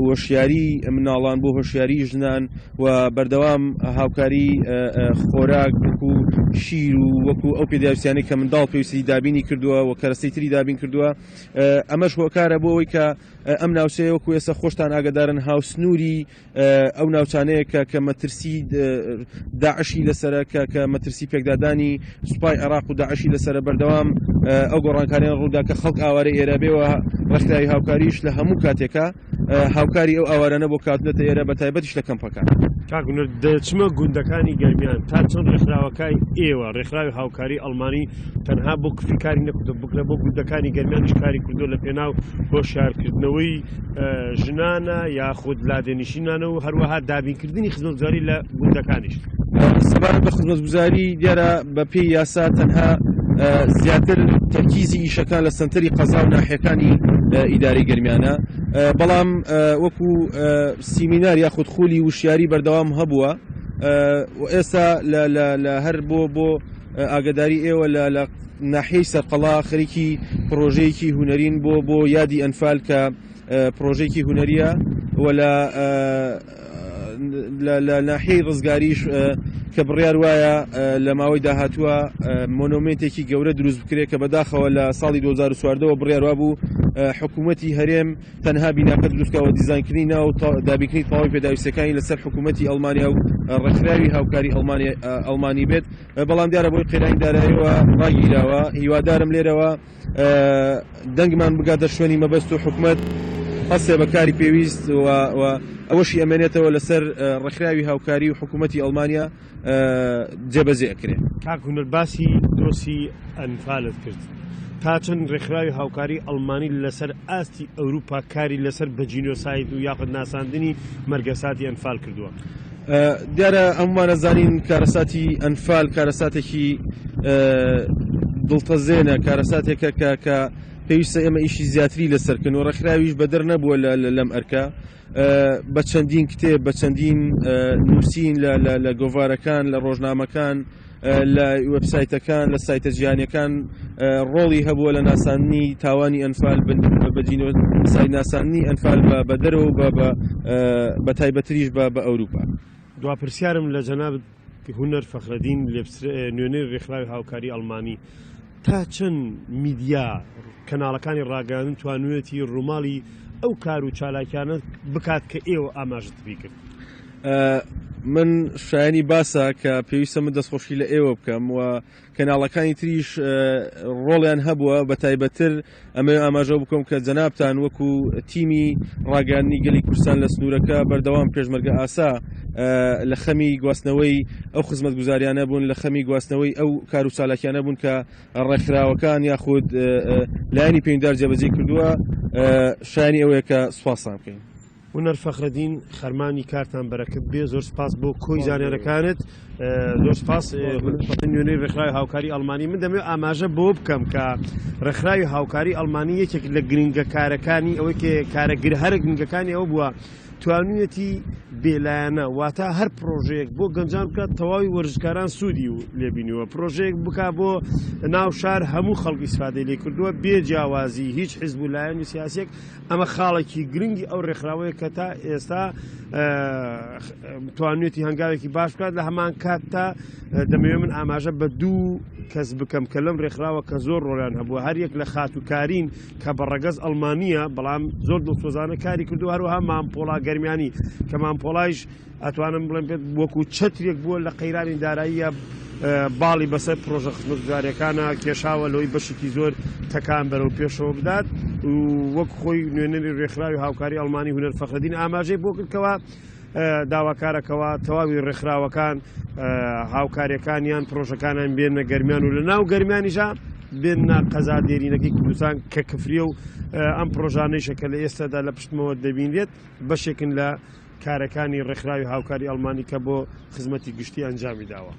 هۆشیاری مناڵان بۆ هۆشیاری ژنان و بەردەوام هاوکاری خۆراک وەکو شیر و وەکو ئەو پێداویستیانەی کە منداڵ پێویستی دابینی کردووە و کەرەستەی تری دابین کردووە ئەمەش هۆکارە بۆ ئەوەی کە ئەم ناوچەیە وەکو ئێستا خۆشتان ئاگدارن هاوسنووری ئەو ناوچانەیە کە کە مەترسی داعشی لەسرە کە کە مەترسی پێکدادانی سوپای عێراق و داعشی لەسرە بەردەوام. بەردەوام ئەو گۆڕانکاریان ڕوودا کە خەڵک ئاوارەی ئێرە بێ و ڕێکخراوی هاوکاریش لە هەموو کاتێکا هاوکاری ئەو ئاوارانە بۆ کاتنەتە ئێرە بە تایبەتیش لە کەمپەکان. کاک هونەر دەچمە گوندەکانی گەرمیان تا چەند ڕێکخراوەکای ئێوە ڕێکخراوی هاوکاری ئەڵمانی تەنها بۆ کفری کاری نەکردو بگرە بۆ گوندەکانی گەرمیانیش کاری کردو لە پێناو هۆشیارکردنەوەی ژنانە یاخود لادێنشینانە و هەروەها دابینکردنی خزمەتگوزاری لە گوندەکانیش. سەبارەت بە خزمەتگوزاری دیارە بە پێی یاسا تەنها زیاتر تەرکیزی ئیشەکان لە سەنتەری قەزا و ناحیەکانی ئیدارەی گەرمیانە بەڵام وەکو سیمینار یاخود خولی وشیاری بەردەوام هەبووە و ئێستا لە هەر بۆ بۆ ئاگداری ئێوە لە ناحیەی سەرقەڵا خەریکی پرۆژەیەکی هونەرین بۆ بۆ یادی ئەنفال کە پرۆژێکی هونەریە و لە لە ناحیەی ڕزگاریش کە بڕیار وایە لە ماوەی داهاتووە مۆنۆمێنتێکی گەورە دروست بکرێت کە بەداخەوە لە ساڵی 2014ەوە بڕیار وابوو حکوومەتی هەرێم تەنها بیناکە دروستکەوە دیزانکردنی ناو دابینکردنی تەواوی پێداویستەکانی لەسەر حکوومەتی ئەڵمانیا و ڕێکخراوی هاوکاری ئەڵمانی بێت بەڵام دیارە بۆی قەیرانی داراییەوە ڕاگیراوە هیوادارم لێرەوە دەنگمان بگاتە شوێنی مەبەست و حکومەت هەستێ بە کاری پێویست و ئەوەشی ئەمێنێتەوە لەسەر ڕێکخراوی هاوکاری و حکوومەتی ئەڵمانیا جێبەجێ ئەکرێ. کاک هونەر باسی دۆسی ئەنفالت کرد، تا چەند ڕێکخراوی هاوکاری ئەڵمانی لەسەر ئاستی ئەوروپا کاری لەسەر بە جینۆساید و یاخود ناساندنی مەرگەساتی ئەنفال کردووە؟ دیارە هەموومان ئەزانین کارەساتی ئەنفال کارەساتێکی دڵتەزێنە، کارەساتێکە کە کە پێویستە ئێمە ئیشی زیاتری لەسەر کەن و ڕێکخراویش بەدەر نەبووە لەم ئەرکە بە چەندین کتێب بە چەندین نووسین لە گۆڤارەکان لە ڕۆژنامەکان لە وێبسایتەکان لە سایتە جیهانیەکان ڕۆڵی هەبووە لە ناساندنی تاوانی ئەنفال بە جینۆساید ناساندنی ئەنفال بە دەرەوە و بە تایبەتریش بە ئەوروپا. دوا پرسیارم لە جەنابت هونەر فەخرەدین نوێنەری رێکخراوی هاوکاری ئەڵمانی، تا چەند میدیا، کەناڵەکانی ڕاگەیاندن توانویەتی ڕووماڵی ئەو کار و چالاکیانە بکات کە ئێوە ئاماژەت پێی کرد؟ من شایانی باسە کە پێویستە من دەستخۆشی لە ئێوە بکەم و کەناڵەکانی تریش ڕۆڵیان هەبووە بە تایبەتتر ئەمەوێ ئاماژە بکەم کە جەنابتان وەکو تیمی ڕاگەیاندنی گەلی کوردستان لە سنوورەکە بەردەوام پێشمەرگە ئاسا لە خەمی گواستنەوەی ئەو خزمەتگوزاریانە بوون لە خەمی گواستنەوەی ئەو کار و چالاکیانە بوون کە ڕێکخراوەکان یاخود لایەنی پەیوەندیدار جێبەجێ کردووە شایانی ئەوەیە کە سوپاستان بکەین. هونەر فەخرەدین خەرمانی کارتان بەرەکەت بێ زۆر سپاس بۆ کۆی زانیارەکانت زۆر سپاس نوێنەری ڕێکخراوی هاوکاری ئەڵمانی من دەمەوێت ئاماژە بۆ بکەم کە ڕێکخراوی هاوکاری ئەڵمانی یەکێک لە گرنگە کارەکانی ئەوەی کە کارە هەرە گرنگەکانی ئەو بووە توانویەتی بێلایەنە واتە هەر پرۆژەیەک بۆ گەنجان بکات تەواوی وەرزشکاران سوودی و لێبینیوە پرۆژەیەک بک بۆ ناو شار هەموو خەڵک ئیسفادەی لێ کردووە بێ جیاوازی هیچ حزب و لایەن و سیاسێک ئەمە خاڵێکی گرنگی ئەو ڕێکخراوەیە کە تا ئێستا توانوێتی هەنگاوێکی باش بکات لە هەمان کاتدا دەمەوێت من ئاماژە بە دوو کەس بکەم کە لەم ڕێکخراوە کە زۆر ڕۆڵیان هەبووە هەر یەک لە خاتوکارین کە بە ڕەگەز ئەڵمانیە بەڵام زۆر دڵسۆزانە کاری کردو هەروەها مامپۆڵا گەرمیانی کە مامپۆڵایش ئەتوانم بڵێم پێت وەکو چەترێک بووە لە قەیرانی داراییە باڵی بەسەر پرۆژە خزمەتگوزاریەکانە کێشاوە لەوەی بەشێکی زۆر تەکان بەرەو پێشەوە بدات و وەک خۆی نوێنەری ڕێکخراوی هاوکاری ئەڵمانی هونەر فەخرەدین ئاماژەی بۆ کرد کەوا داواکارەکەوە تەواوی ڕێکخراوەکان هاوکاریەکانیان پرۆژەکانیان بێنە گەرمیان و لە ناو گەرمیانیشا بێنە قەزا دێرینەکەی کوردستان کە کفریە و ئەم پرۆژانەیشە کە لە ئێستادا لە پشتمەوە دەبینرێت بەشێکن لە کارەکانی ڕێکخراوی هاوکاری ئەڵمانی کە بۆ خزمەتی گشتی ئەنجامی داوە.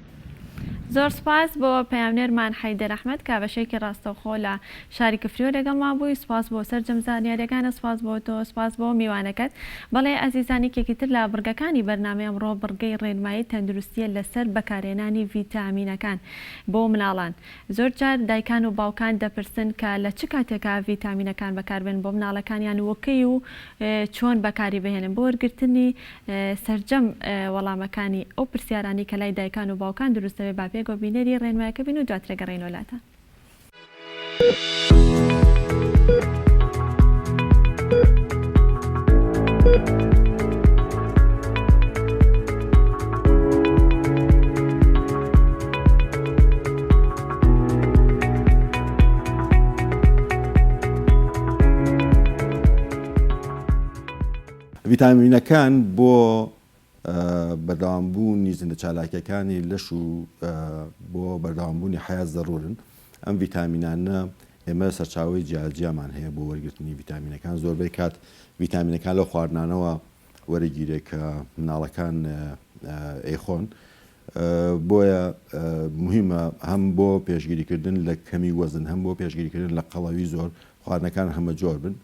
زۆر سوپاس بۆ پەیامنێرمان حەیدەر ئەحمەد کە بە شێکی ڕاستەوخۆ لە شاری کفریۆ لەگەڵمان بووی سوپاس بۆ سەرجەم زانیاریەکانت سوپاس بۆ تۆ سوپاس بۆ میوانەکەت بەڵێ ئەزیزان یەکێکی تر لە بڕگەکانی بەرنامەی ئەمڕۆ بڕگەی ڕێنمایی تەندروستیە لەسەر بەکارهێنانی ڤیتامینەکان بۆ مناڵان زۆر جار دایکان و باوکان دەپرسن کە لە چ کاتێکا ڤیتامینەکان بەکاربێنن بۆ مناڵەکانیان و کەی و چۆن بەکاری بهێنن بۆ وەرگرتنی سەرجەم وەڵامەکانی ئەو پرسیارانەی کە لای دایکان و باوکان دروست دەبێت با پێکەوە بینەری ڕێنمایەکە بین و دواتر ئەگەڕێینەوە لاتان. ڤیتامینەکان بۆ بەردەوامبوونی زیندەچالاکیەکانی لەش و بۆ بەردەوامبوونی حەیات زەرورن. ئەم ڤیتامینانە ئێمە سەرچاوەی جیاجیامان هەیە بۆ وەرگرتنی ڤیتامینەکان، زۆربەی کات ڤیتامینەکان لەو خواردنانەوە وەرەگیرێ کە مناڵەکان ئەیخۆن، بۆیە موهیمە هەم بۆ پێشگیریکردن لە کەمی وەزن هەم بۆ پێشگیریکردن لە قەڵەوی زۆر خواردنەکان هەمەجۆر بن.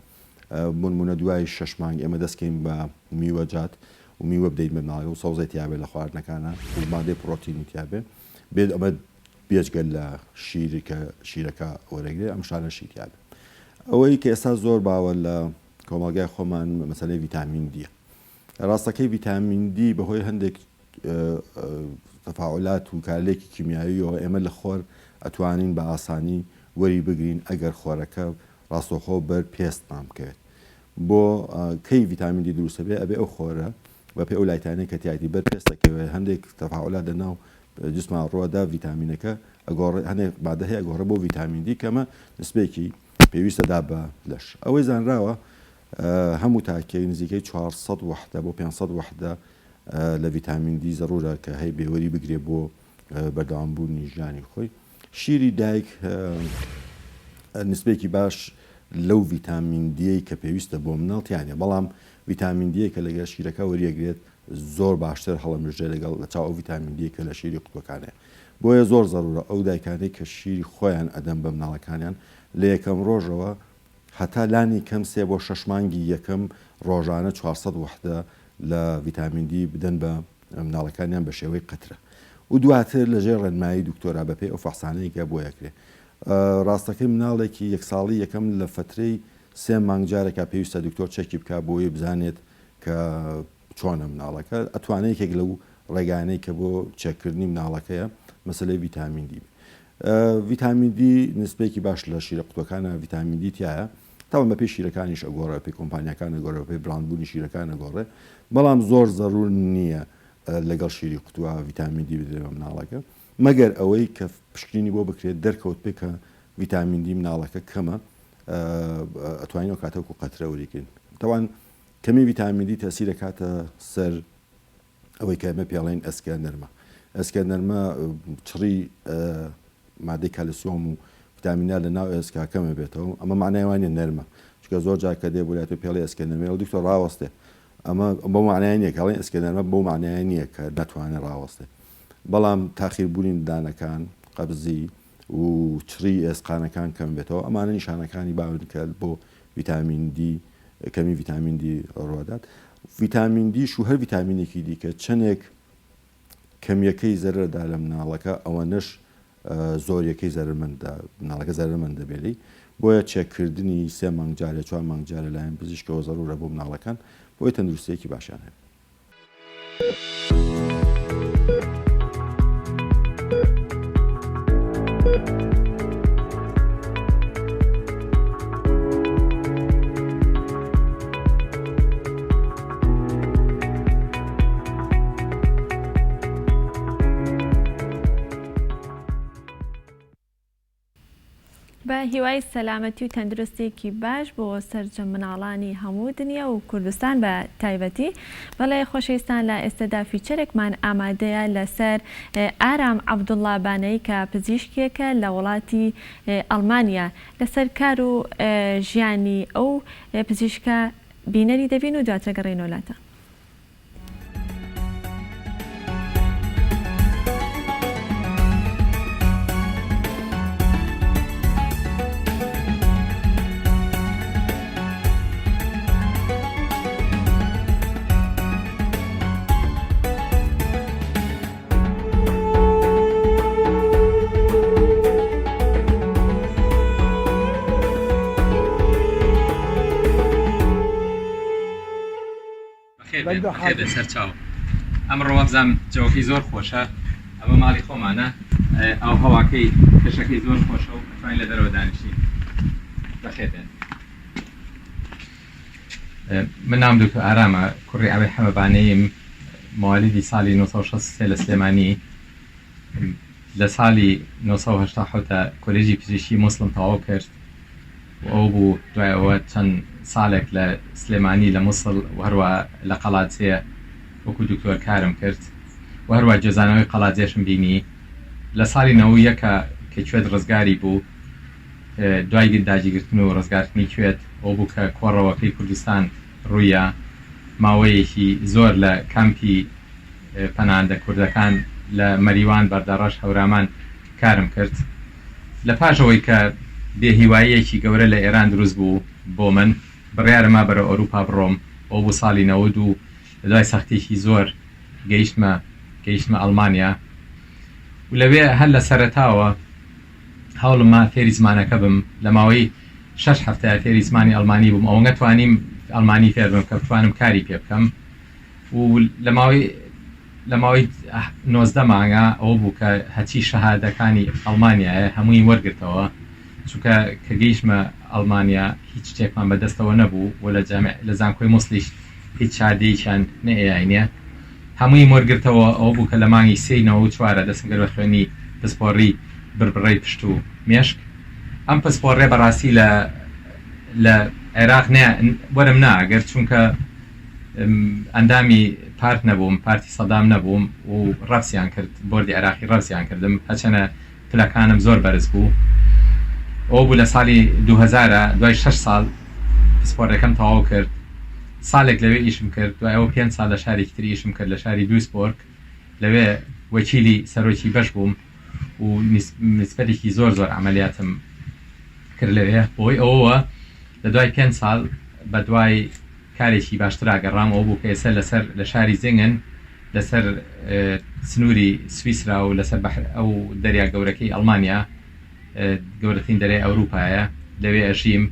بۆنمونە دوای شەش مانگ ئێمە دەست کەین بە میوەجات و میوە بدەین بە مناڵەکە و سەوزەی تیابێ لە خواردنەکانا و مادەی پڕۆتینی تیابێ بێت ئەمە بێجگە لە شیر کە شیرەکە وەرەگرێ ئەم شتانەشی تیابێ. ئەوەی کە ئێستا زۆر باوە لە کۆمەڵگای خۆمان مەسەلەی ڤیتامین دیە. ڕاستەکەی ڤیتامین دی بەهۆی هەندێک تەفاعولات و کارلێکی کیمیاویەوە ئێمە لە خۆر ئەتوانین بە ئاسانی وەری بگرین ئەگەر خۆرەکە ڕاستەوخۆ بەر پێستمان بکەوێت. بۆ کەی ڤیتامین دی دروست ئەبێ؟ ئەبێ ئەو خۆرە بە پێی ئەو light انەی کە تیایەتی بەر پێست ئەکەوێت هەندێک تەفاعولات لە ناو جسمان ڕووەدا ڤیتامینەکە ئەگۆڕێ هەندێک مادە هەیە ئەگۆڕێ بۆ ڤیتامین دی کەمە نسبەیەکی پێویستە دا بە لەش. ئەوەی زانراوە هەموو تاکێک نزیکەی 400 وەحدە بۆ 500 وەحدە لە ڤیتامین دی زەرورە کە هەی بێوەری بگرێ بۆ بەردەوامبوونی ژیانی خۆی. شیری دایک نسبەیەکی باش لەو ڤیتامین دیەی کە پێویستە بۆ مناڵ تیا نیە بەڵام ڤیتامین دیە کە لەگەل شیرەکە وەریەگرێت زۆر باشتر هەڵەمژرێ لەگەڵ لە چاو ئەو ڤیتامین دیە کە لە شیری قوتوەکان هەیە بۆیە زۆر زەرورە ئەو دایکانەی کە شیری خۆیان ئەدەن بە مناڵەکانیان لە یەکەم ڕۆژەوە هەتا لانی کەم سێ بۆ شەش مانگی یەکەم ڕۆژانە 400 وەحدە لە ڤیتامین دی بدەن بە مناڵەکانیان بە شێوەی قەترە و دواتر لە ژێر ڕێنمایی دکتۆرا بە پێی ئەو فەحسانەی کە بۆی ئەکرێ. ڕاستەکەی مناڵێکی یەک ساڵی یەکەم لە فەترەی سێ مانگ جارێکا پێویستە دکتۆر چەکی بکا بۆی بزانێت کە چۆنە مناڵەکە ئەتوانێ یەکێک لەو ڕێگانەی کە بۆ چێککردنی مناڵەکەیە مەسەلەی ڤیتامین دی بێ. ڤیتامین دی نسبەیەکی باش لە شیرە قوتوەکانە ڤیتامین دی تایە تاوان بەپێی شیرەکانیش ئەگۆڕێ بەپێی کۆمپانیاکان ئەگۆڕێ بەپێی brand بوونی شیرەکان ئەگۆڕێ بەڵام زۆر زەرور نییە لەگەڵ شیری قوتوە ڤیتامین دی بدرێ بە مناڵەکە مەگەر ئەوەی کە پشکنینی بۆ بکرێت دەرکەوت پێ کە ڤیتامین دی مناڵەکە کەمە ئەتوانین ئەو کاتە وەکو قەترە وەریگرین تاوان کەمی ڤیتامین دی تەسیر دەکاتە سەر ئەوەی کە ئێمە پێڵێن ئێسکە نەرمە. ئێسکە نەرمە چڕی مادەی کالسیۆم و ڤیتامین لە ناو ئێسکا کەم ئەبێتەوە. ئەمە معنای وانە نەرمە. چونکە زۆر جار کە دێ بۆ لای تۆ پێڵێ ئێسکە نەرمە، ئەو دکتۆر ڕاوەستێ. ئەمە بەو معنای نییە کە ئەڵێن ئێسکە نەرمە بەو معنای نییە کە ناتوانێ ڕاوەستێ. بەڵام تاخیربوونی ددانەکان، قەبزی و چڕی ئێسقانەکان کەم بێتەوە، ئەمانە نیشانەکانی باون کە بۆ ڤیتامین دی کەمی ڤیتامین دی ڕوادات. ڤیتامین دیش و هەر ڤیتامینێکی دیکە چەندێک کەمیەکەی زەرەردا لە مناڵەکە ئەوەنەش زۆریەکەی زەرەرمەندە مناڵەکە زەرەرمەند دەبێت لێی بۆیە چێککردنی سێ مانگ جارێ چوار مانگ جارێ لایەن پزیشکەوە زەرورە بۆ مناڵەکان بۆی تەندروستیەکی باشیان هەبێت. بە هیوای سەلامەتی و تەندروستیەکی باش بۆ سەرجەم مناڵانی هەموو دنیا و کوردستان بە تایبەتی. بەڵێ خۆشەویستان لە ئێستەدا feature ێکمان ئامادەیە لەسەر ئارام عەبدوڵا بانەیی کە پزیشکێکە لە وڵاتی ئەڵمانیا لەسەر کار و ژیانی ئەو پزیشکە بینەری دەبین و دواتر گەڕێینەوە لاتان. بەخێربێن بەخێربێن سەرچاو ئەمڕۆ وابزانم جەوەکەی زۆر خۆشە ئەمە ماڵی خۆمانە ئاو هەواکەی کەشەکەی زۆر خۆشە و ئەتوانین لە دەرەوە دانیشین بەخێربێن من ناوم دکتۆر ئارامە کوڕی عەبەی حەمە بانەییم موالیدی ساڵی 1963 لە سلێمانی لە ساڵی 1970 کۆلێژی پزیشکی موسڵم تەواو کرد و ئەوە بوو دوای ئەوە چەند. ساڵێک لە سلێمانی لە موسڵ و هەروە لە قەڵادزێ وەکو دکتۆر کارم کرد و هەروە گوێزانەوەی قەڵادزێشم بینی لە ساڵی 91 کە کوێت ڕزگاری بوو دوای داگیرگرتن و ڕزگارکردنی کوێت ئەوە بوو کە کۆڕەوەکەی کوردستان ڕوویا ماوەیەکی زۆر لە کامپی پەناهەندە کوردەکان لە مەریوان، بەردەڕەش، هەورامان کارم کرد. لە پاش ئەوەی کە بێ هیواییەکی گەورە لە ئێران دروست بوو بۆ من، بڕیارم ما بەرەو ئەوروپا بڕۆم، ئەوە بوو ساڵی 92 لە دوای سەختیەکی زۆر گەیشتمە گەیشتمە ئەڵمانیا و لەوێ هەر لە سەرەتاوە هەوڵم ما فێری زمانەکە بم، لە ماوەی شەش هەفتەیا فێری زمانی ئەڵمانی بووم، ئەوەنگە توانیم ئەڵمانی فێر بم کە بتوانم کاری پێ بکەم. و لە ماوەی لە ماوەی 19 مانگا ئەوە بوو کە هەچی شەهادەکانی ئەڵمانیایە هەمووی وەرگرتەوە چونکە کە گەیشتمە ئەڵمانیا هیچ شتێکمان بەدەستەوە نەبوو و لە جامع لە زانکۆی موسڵیش هیچ شادەیەکیان نەئەیاینێ هەموویم وەرگرتەوە ئەوە بوو کە لە مانگی سێی 94 دەستم کرد بە خوێندنی پسپۆڕی بڕبڕەی پشت و مێشک ئەم پسپۆڕیە بەڕاستی لە لە عێراق نە وەرم ناگرت چونکە ئەندامی پارت نەبووم، پارتی سەدام نەبووم و ڕەفزیان کرد، بۆردی عێراقی ڕەفزیان کردم، هەرچەنە پلەکانم زۆر بەرز بوو. ئەوە بوو لە ساڵی 2000 دوای شەش ساڵ پسپۆڕیەکەم تەواو کرد، ساڵێک لەوێ ئیشم کرد، دوای ئەوە پێنج ساڵ لە شارێکی تر ئیشم کرد، لە شاری دویسبۆرگ، لەوێ وەکیلی سەرۆکی بەش بووم و نیسبەتێکی زۆر زۆر عەمەلیاتم کرد لەوێ. بەهۆی ئەوەوە لە دوای پێنج ساڵ بەدوای کارێکی باشترا گەڕام ئەوە بوو کە ئێستا لەسەر لە شاری زنگن لەسەر سنووری سویسرا و لەسەر بەحر ئەو دەریا گەورەکەی ئەڵمانیا گەورەترین دەریای ئەوروپایە لەوێ ئەژیم.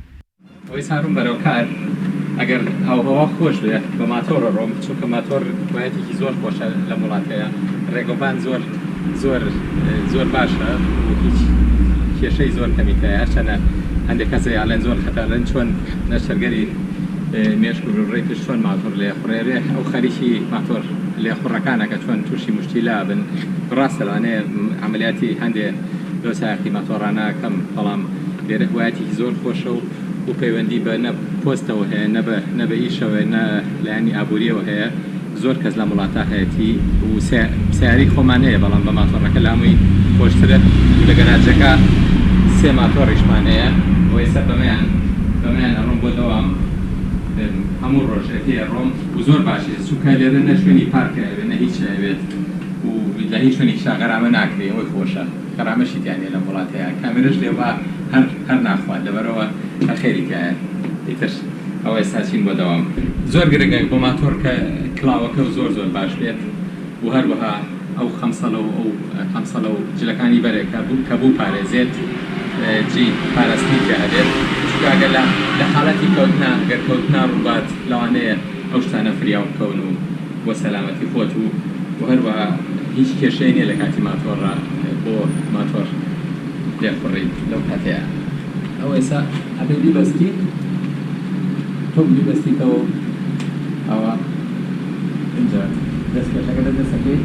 ئەوەی ساڕم بەرەو کار ئەگەر ئاوهەوا خۆش بێ بە ماتۆڕ ئەڕۆم چونکە ماتۆڕ وایەتێکی زۆر خۆشە لەم وڵاتەیە ڕێگەوبان زۆر زۆر زۆر باشە و هیچ کێشەی زۆر کەمی تایە هەرچەنە هەندێک کەس ئەڵێن زۆر خەتەرن چۆن نەشتەرگەری مێشک و ڕێی پشت چۆن ماتۆڕ لێخوڕێ رێ ئەو خەریکی ماتۆڕ لێخوڕەکانە کە چۆن تووشی موشکیلە بن ڕاستە لەوانەیە عەمەلیاتی هەندێ لەو سایەقی ماتۆڕانە کەم بەڵام لێرە هوایەتێکی زۆر خۆشە و و پەیوەندی بە نە پۆستەوە هەیە نە بە نە بە ئیشەوە نە لایەنی ئابووریەوە هەیە زۆر کەس لەم وڵاتە هەیەتی و سەیارەی خۆمان هەیە بەڵام بە ماتۆڕەکە لامووی خۆشترە و لە گەراجەکە سێ ماتۆڕیشمان هەیە و ئێستا بەمەیان بەمەیان ئەڕۆم بۆ دەوام هەموو ڕۆژێ پێی ئەڕۆم و زۆر باشیشە چونکە لێرە نە شوێنی پارکە ئەوێت نە هیچ ئەوێت و لە هیچ شوێنێکیشا غەرامە ناکرێ ئەوەی خۆشە غەرامەشی تیا نیە لەم وڵاتەیا کامێرەش لێ با هەر هەر ناخوات لەبەرئەوە هەر خێری تیایە ئیتر ئەوە ئێستا چین بۆ دەوام. زۆر گرنگە بۆ ماتۆڕ کە کڵاوەکە زۆر زۆر باش بێت و هەروەها ئەو خەمسەڵە و ئەو خەمسەڵە و جلەکانی بەرێ کە کە بووپارێزێت جێی پاراستنی تیا هەبێت چونکە ئەگەر لە لە حاڵەتی کەوتنا گەر کەوتنا ڕووبات لەوانەیە ئەو شتانە فریاو بکەون و بۆ سەلامەتی خۆت و و هەروەها هیچ کێشەی نیە لە کاتی ماتۆڕا بۆ ماتۆڕ لێخوڕیت لەو کاتەیا. ئەوە ئێستا ئەبێ بیبەستی تۆ بیبەستیتەوە ئەوە ئینجا دەستکێشەکە لە دەستەکەی.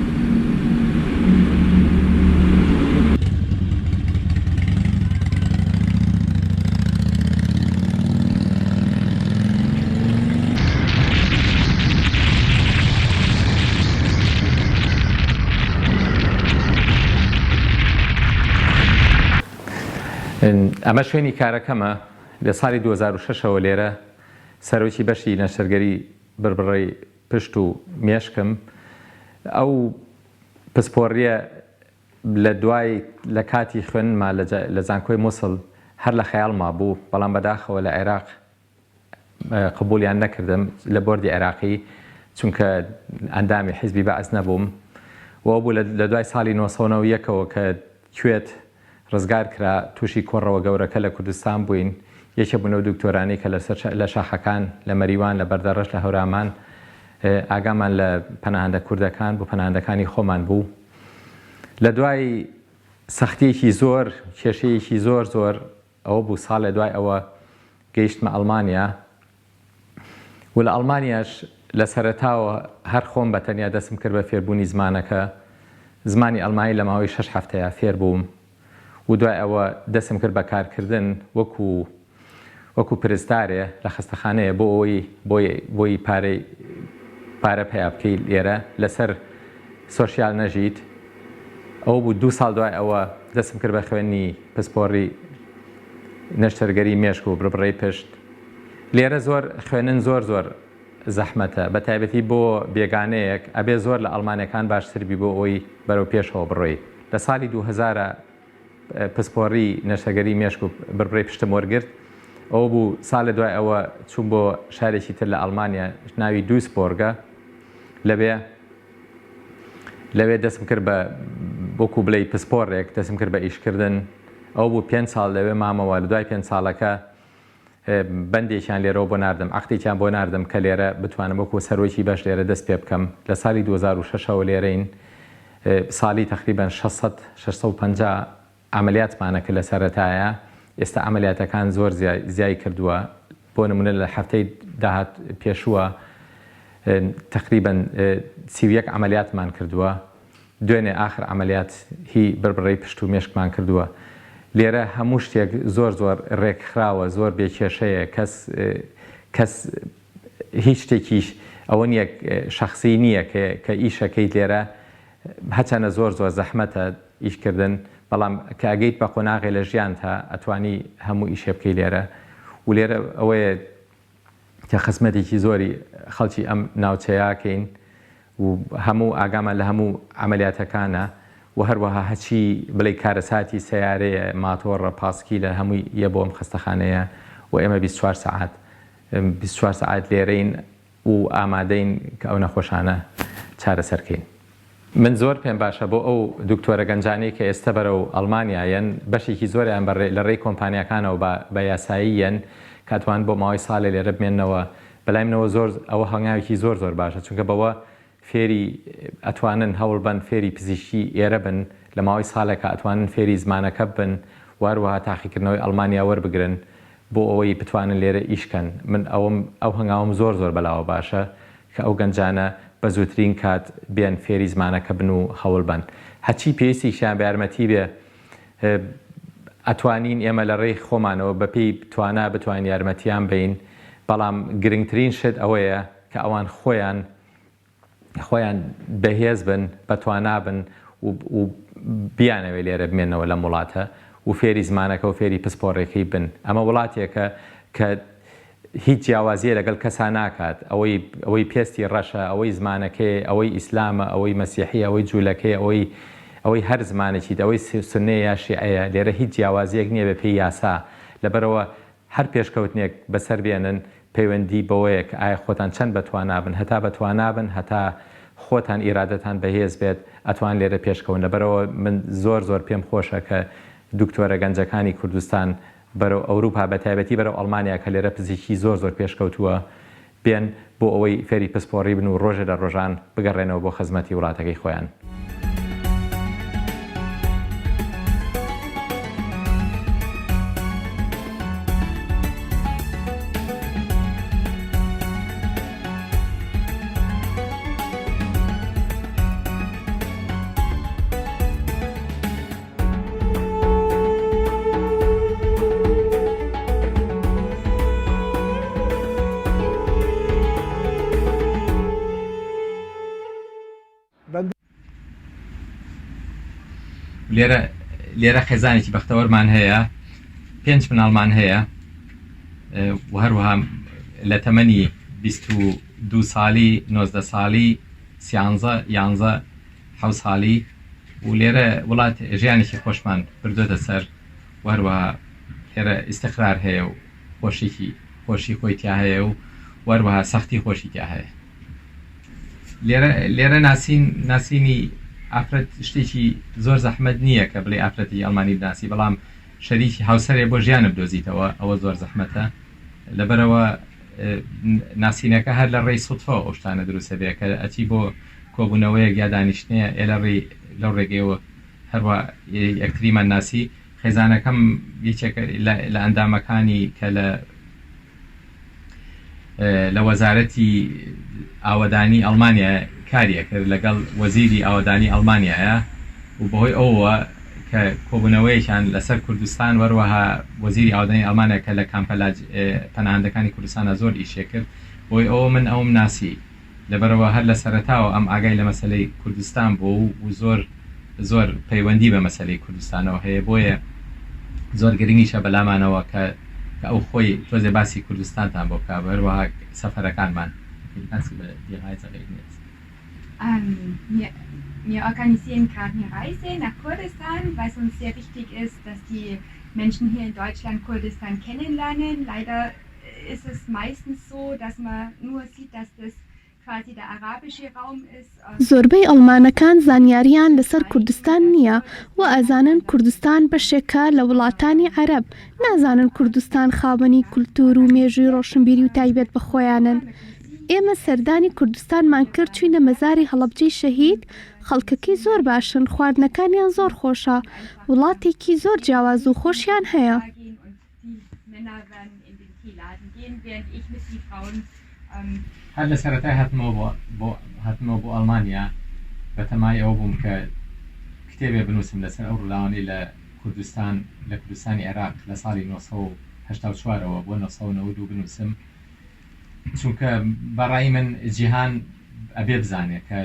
ئەمە شوێنی کارەکەمە لە ساڵی 2006 ەوە لێرە سەرۆکی بەشی نەشتەرگەری بڕبڕەی پشت و مێشکم ئەو پسپۆڕیە لە دوای لە کاتی خوێندنما لە زانکۆی موسڵ هەر لە خەیاڵما بوو بەڵام بەداخەوە لە عێراق قبوڵیان نەکردم لە بۆردی عێراقی چونکە ئەندامی حیزبی بەعس نەبووم و بوو لە دوای ساڵی 1991ەوە کە کوێت ڕزگار کرا تووشی کۆڕەوە گەورەکە لە کوردستان بووین یەکێ بوون لەو دکتۆرانەی کە لەسەر لە شاخەکان لە مەریوان لە بەردەڕەش لە هەورامان ئاگامان لە پەناهەندە کوردەکان بوو پەناهەندەکانی خۆمان بوو لە دوای سەختیەکی زۆر کێشەیەکی زۆر زۆر ئەوە بوو ساڵێ دوای ئەوە گەیشتمە ئەڵمانیا و لە ئەڵمانیاش لە سەرەتاوە هەر خۆم بە تەنیا دەستم کرد بە فێربوونی زمانەکە زمانی ئەڵمانی لە ماوەی شەش هەفتەیا فێر بووم و دوای ئەوە دەستم کرد بە کارکردن وەکو. وەکو پرستارێ لە خەستەخانەیە بۆ ئەوەی بۆی بۆی پارەی پارە پەیا بکەی لێرە لەسەر سۆشیال نەژیت ئەوە بوو دوو ساڵ دوای ئەوە دەستم کرد بە خوێندنی پسپۆڕی نەشتەرگەری مێشک و بڕبڕەی پشت لێرە زۆر خوێندن زۆر زۆر زەحمەتە بە تایبەتی بۆ بێگانەیەک ئەبێ زۆر لە ئەڵمانەکان باشتر بی بۆ ئەوەی بەرەو پێشەوە بڕۆی لە سالی 2000 پسپۆڕی نەشتەرگەری مێشک و بڕبڕەی پشتم وەرگرت. ئەوە بوو سالێ دوای ئەوە چووم بۆ شارێکی تر لە ئەڵمانیا ناوی دویسبۆرگە. لەوێ لەوێ دەستم کرد بە وەکو بڵێی پسپۆڕێک دەستم کرد بە ئیشکردن. ئەوە بوو پێنج ساڵ لەوێ مامەوە. لە دوای پێنج ساڵەکە بەندێکیان لێرەوە بۆ ناردم، عەقدێکیان بۆ ناردم کە لێرە بتوانم وەکو سەرۆکی بەش لێرە دەست پێ بکەم. لە سالی 2006 ەوە لێرەین، سالی تەقریبەن 600، 650 عەمەلیاتمانە کرد لە سەرەتایە، ئێستا عەمەلیاتەکان زۆر زیای کردووە، بۆ نمونە لە هەفتەی داهات پێشووە تەقریبەن 31 عەمەلیاتمان کردووە. دوێنێ ئاخر عەمەلیات هی بربڕەی پشت و مێشکمان کردووە. لێرە هەموو شتێک زۆر زۆر رێکخراوە زۆر بێ کێشەیە کەس کەس هیچ شتێکیش ئەوە نییە شەخسی نییە کە کە ئیشەکەیت لێرە هەچەنە زۆر زۆر زەحمەتە ئیش کردن بەڵام کە ئەگەیت بە قۆناغێ لە ژیانتا ئەتوانی هەموو ئیشێ بکەی لێرە و لێرە ئەوەیە کە خزمەتێکی زۆری خەڵکی ئەم ناوچەیەکەین و هەموو ئاگامان لە هەموو عەمەلیاتەکانە و هەروەها هەچی بڵێی کارەساتی سەیارەیە ماتۆڕە پاسکیلە هەمووی یە بۆ ئەم خەستەخانەیە و ئێمە 24 سەعات 24 سەعات لێرەین و ئامادەین کە ئەو نەخۆشانە چارەسەر کەین. من زۆر پێم باشە بۆ ئەو دکتۆرە گەنجانەی کە ئێستە بەرەو ئەڵمانیا یەن بەشێکی زۆریان بە لە ڕێی کۆمپانیاکانەوە بە بە یاسایی یەن کە ئەتوان بۆ ماوەی ساڵێ لێرە بمێننەوە بەلای منەوە زۆر ئەوە هەنگاوێکی زۆر زۆر باشە چونکە بەوە فێری ئەتوانن هەوڵبەن فێری پزیشکی ئێرە بن لە ماوەی ساڵێکا ئەتوانن فێری زمانەکە بن و هەروەها تاقیکردنەوەی ئەڵمانیا وەربگرن بۆ ئەوەی بتوانن لێرە ئیش کەن من ئەوەم ئەو هەنگاوەم زۆر زۆر بەلاوە باشە کە ئەو گەنجانە بە زووترین کات بێن فێری زمانەکە بن و هەوڵبەن هەرچی پێویستیشیان بە یارمەتی بێ ئەتوانین ئێمە لە ڕێی خۆمانەوە بە پێی توانا بتوانین یارمەتیان بەین بەڵام گرنگترین شت ئەوەیە کە ئەوان خۆیان خۆیان بەهێز بن بەتوانا بن و بیانەوێ لێرە بمێنەوە لەم وڵاتە و فێری زمانەکە و فێری پسپۆڕێکەی بن ئەمە وڵاتێکە کە هیچ جیاوازیە لەگەڵ کەسا ناکات ئەوەی ئەوەی پێستی ڕەشە ئەوەی زمانەکەی ئەوەی ئیسلامە ئەوەی مەسیحیە ئەوەی جولەکەیە ئەوەی ئەوەی هەر زمانێکیت ئەوەی سوننەیە یا شیعەیە لێرە هیچ جیاوازیەک نیە بە پێی یاسا لەبەرئەوە هەر پێشکەوتنێک بەسەر بێنن پەیوەندی بەوەیە کە ئایا خۆتان چەند بەتوانا بن هەتا بەتوانا بن هەتا خۆتان ئیرادەتان بەهێز بێت ئەتوان لێرە پێشکەون لەبەرئەوە من زۆر زۆر پێم خۆشە کە دکتۆرە گەنجەکانی کوردستان بەرەو ئەوروپا بەتایبەتی بەرەو ئەڵمانیا کە لێرە پزیشکی زۆر زۆر پێشکەوتووە بێن بۆ ئەوەی فێری پسپۆڕی بن و ڕۆژێ لە ڕۆژان بگەڕێنەوە بۆ خزمەتی وڵاتەکەی خۆیان. لێرە لێرە خێزانێکی بەختەوەرمان هەیە پێنج مناڵمان هەیە و هەروەها لە تەمەنی 22 ساڵی 19 ساڵی سیانزە یانزە حەوت ساڵی و لێرە وڵات ژیانێکی خۆشمان بردۆتە سەر و هەروەها لێرە ئیستقرار هەیە و خۆشیکی خۆشی خۆی تیا هەیە و وەروەها سەختی خۆشی تیا هەیە لێرە لێرە ناسین ناسینی ئافرەت شتێکی زۆر زەحمەت نییە کە بڵێ ئافرەتی ئەڵمانی بناسی بەڵام شەریکی هاوسەرێ بۆ ژیانە بدۆزیتەوە ئەوە زۆر زەحمەتە لەبەرەوە ناسینەکە هەر لە ڕێی سوتفەوە ئەو شتانە دروست ئەبێ کە ئەچی بۆ کۆبوونەوەیەک یا دانیشتنێ ئێ لە ڕێی لەو ڕێگەیەوە هەروا یەکتریمان ناسی خێزانەکەم یەکێکە لە ئەندامەکانی کە لە لە وەزارەتی ئاوەدانی ئەڵمانیا کاری ئەکرد لەگەڵ وەزیری ئاوەدانی ئەڵمانیایە و بەهۆی ئەوەوە کە کۆبوونەوەیەکیان لەسەر کوردستان و هەروەها وەزیری ئاوەدانی ئەڵمانیا کە لە کامپە لاج پەناهەندەکانی کوردستانا زۆر ئیشێ کرد بۆی ئەوە من ئەوم ناسی لەبەرئەوە هەر لە سەرەتاوە ئەم ئاگای لە مەسەلەی کوردستان بوو و زۆر زۆر پەیوەندی بە مەسەلەی کوردستانەوە هەیە بۆیە زۆر گرنگیشە بەلامانەوە کە کە ئەو خۆی تۆزێ باسی کوردستانتان بۆ بکا هەروەها سەفەرەکانمان. باسی بە die Reise reden jetzt. Wir organisieren gerade eine Reise nach Kurdistan, weil es uns sehr wichtig ist, dass die Menschen hier in Deutschland Kurdistan kennenlernen. Leider ist es meistens so, dass man nur sieht, dass das quasi der arabische Raum ist. زۆربەی ئەڵمانەکان زانیاریان لەسەر کوردستان نییە و ئەزانن کوردستان بەشێکە لە وڵاتانی عەرەب، نازانن کوردستان خاوەنی کولتوور و مێژووی ڕۆشنبیری و تایبەت بە خۆیانن. ئێمە سەردانی کوردستانمان کرد چوینە مەزاری هەڵەبجەی شەهید، خەڵکەکەی زۆر باشن، خواردنەکانیان زۆر خۆشە، وڵاتێکی زۆر جیاواز و خۆشیان هەیە. هەر لە سەرەتای هاتنمەوە بۆ بۆ هاتنمەوە بۆ ئەڵمانیا بەتەمای ئەوە بووم کە کتێبێ بنووسم لەسەر ئەو ڕووداوانەی لە کوردستان لە کوردستانی عێراق لە ساڵی 984 ەوە بۆ 992 بنووسم چونکە بە ڕای من جیهان ئەبێ بزانێ کە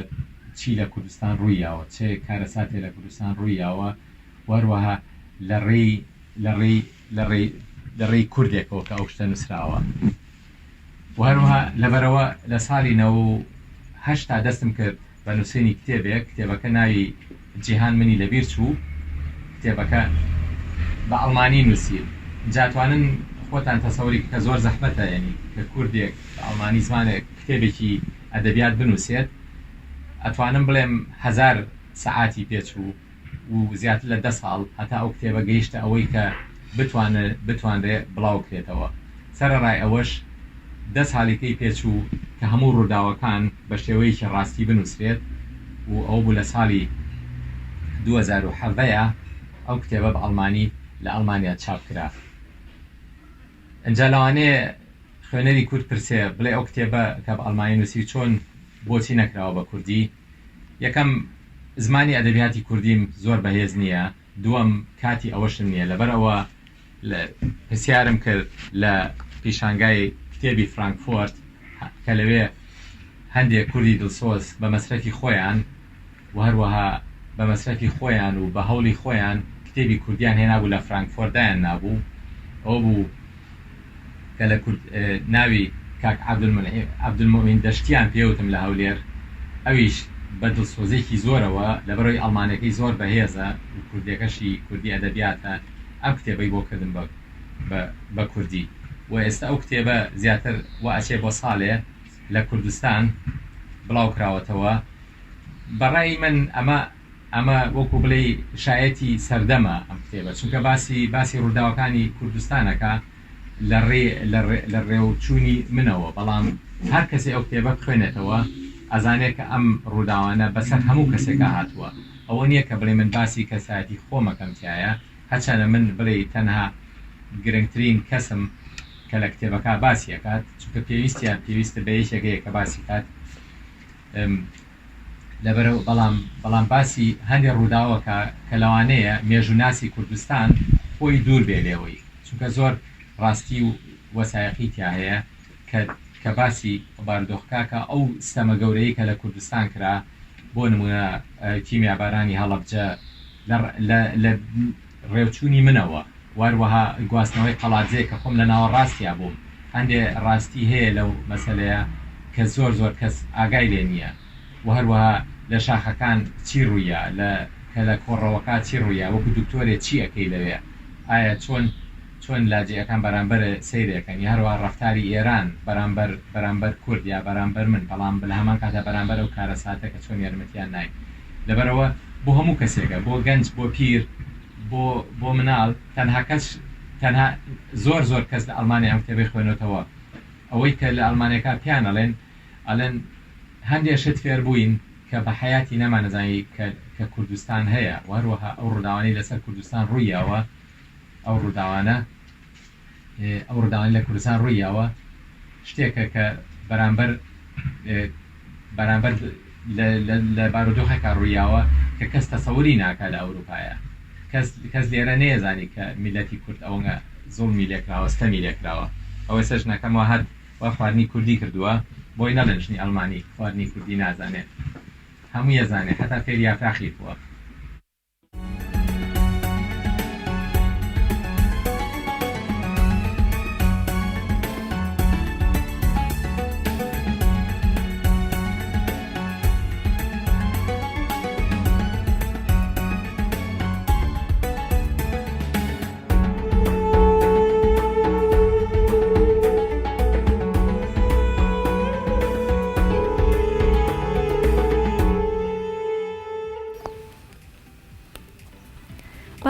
چی لە کوردستان ڕووی یاوە چ کارەساتێ لە کوردستان ڕووی یاوە و هەروەها لە ڕێی لە ڕێی لە ڕێی لە ڕێی کوردێکەوە کە ئەو شتە نووسراوە و هەروەها لەبەرەوە لە ساڵی 98 دەستم کرد بە نووسینی کتێبێک، کتێبەکە ناوی جیهان منی لەبیر چوو، کتێبەکە بە ئەڵمانی نووسیم، جا توانن خۆتان تەسەوری کە زۆر زەحمەتە یەنی کە کوردێک بە ئەڵمانی زمانێک کتێبێکی ئەدەبیات بنووسێت، ئەتوانم بڵێم هەزار سەعاتی پێچوو. و زیاتر لە دە ساڵ هەتا ئەو کتێبە گەیشتە ئەوەی کە بتوانرێ بڵاو کرێتەوە. سەرەڕای ئەوەش دە ساڵیکەی پێچوو کە هەموو ڕووداوەکان بە شێوەیەکی ڕاستی بنووسرێت و ئەوە بوو لە ساڵی 2017 ئەو کتێبە بە ئەڵمانی لە ئەڵمانیا چاپ کرا. ئینجا لەوانەیە خوێنەری کورد پرسێ بڵێ ئەو کتێبە کە بە ئەڵمانی نووسی چۆن بۆچی نەکراوە بە کوردی؟ یەکەم، زمانی ئەدەبیاتی کوردیم زۆر بەهێز نییە، دووەم، کاتی ئەوەشم نییە، لەبەر ئەوە پرسیارم کرد لە پیشانگای کتێبی فرانکفۆرت کە لەوێ هەندێک کوردی دڵسۆز بە مەسرەفی خۆیان و هەروەها بە مەسرەفی خۆیان و بە هەوڵی خۆیان کتێبی کوردیان هێنابوو لە فرانکفۆرت دایان نابوو، ئەوە بوو کە لە کورد ناوی کاک عەبدولموئمین دەشتیان پێوتم لە هەولێر، ئەویش بە دڵسۆزیەکی زۆرەوە لەبەرئەوەی ئەڵمانیەکەی زۆر بەهێزە و کوردیەکەشی کوردی ئەدەبیاتە ئەم کتێبەی بۆ کردم بە بە کوردی و ئێستا ئەو کتێبە زیاتر وا ئەچێ بۆ ساڵێ لە کوردستان بڵاو کراوەتەوە بەڕای من ئەمە ئەمە وەکو بڵێی شایەتی سەردەمە ئەم کتێبە چونکە باسی باسی ڕووداوەکانی کوردستان ئەکا لە ڕێ لە ڕێ لە ڕێوچوونی منەوە بەڵام هەر کەسێ ئەو کتێبە بخوێنێتەوە ئەزانێ کە ئەم ڕووداوانە بەسەر هەموو کەسێکا هاتووە ئەوە نییە کە بڵێ من باسی کەسایەتی خۆم ئەکەم تیایا هەرچەندە من بڵێی تەنها گرنگترین کەسم کە لە کتێبەکە باسی ئەکات چونکە پێویستیان پێویستە بە یەکێک هەیە کە باسی کات لەبەرئەو بەڵام بەڵام باسی هەندێ ڕووداوە کە کە لەوانەیە مێژووناسی کوردستان خۆی دوور بێ لێوەی چونکە زۆر ڕاستی و وەسایقی تیا هەیە کە کە باسی بارودۆخەکە کە ئەو ستەمە گەورەی کە لە کوردستان کرا بۆ نموونە کیمیابارانی هەڵەبجە لە لە لە ڕێوچوونی منەوە وەروەها گواستنەوەی قەڵادزێ کە خۆم لە ناوەڕاستیا بووم هەندێ ڕاستی هەیە لەو مەسەلەیە کە زۆر زۆر کەس ئاگای لێ نییە و هەروەها لە شاخەکان چی ڕوویا لە کە لە کۆڕەوەکا چی ڕوویا وەکو دکتۆرێ چی ئەکەی لەوێ ئایا چۆن چۆن لاجئەکان بەرامبەر سەیرێکەن یا هەروەها ڕەفتاری ئێران بەرامبەر بەرامبەر کورد یا بەرامبەر من بەڵام لە هەمان کاتا بەرامبەر ئەو کارەساتە کە چۆن یارمەتیان ناین لەبەرئەوە بۆ هەموو کەسێکە بۆ گەنج بۆ پیر بۆ بۆ مناڵ تەنها کەس تەنها زۆر زۆر کەس لە ئەڵمانیا ئەم کتێبەی خوێنۆتەوە ئەوەی کە لە ئەڵمانیەکە پێیان ئەڵێن ئەڵێن هەندێ شت فێر بووین کە بە حەیاتی نەمانەزانی کە کە کوردستان هەیە و هەروەها ئەو ڕووداوانەی لەسەر کوردستان ڕوویاوە ئەو ڕووداوانە ئەو ڕووداوانەی لە کوردستان ڕوویاوە شتێکە کە بەرامبەر بەرامبەر لە بارودۆخێکا ڕوویاوە کە کەس تەسەوری ناکا لە ئەوروپایە. کەس کەس لێرە نەیەزانی کە میللەتی کورد ئەوەنگە زوڵمی لێکراوە ستەمی لێکراوە ئەوەی سەر ژنەکەم وا هەر وا خواردنی کوردی کردووە بۆی نەڵێن ژنی ئەڵمانی خواردنی کوردی نازانێ هەمووی ئەزانێ حەتا فێری یاپراخیش بووە.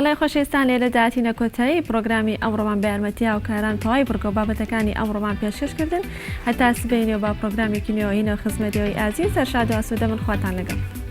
بەڵێ خۆشەویستان لێرەدا هاتینە کۆتایی پرۆگرامی ئەمڕۆمان بە یارمەتی هاوکاران تەواوی بڕگە و بابەتەکانی ئەمڕۆمان پێشکەش کردن هەتا سبەینێ و با پرۆگرامێکی نوێوە هینەوە خزمەتەوەی ئازیز سەرشاد و ئاسوودە من خواتان لەگەڵ.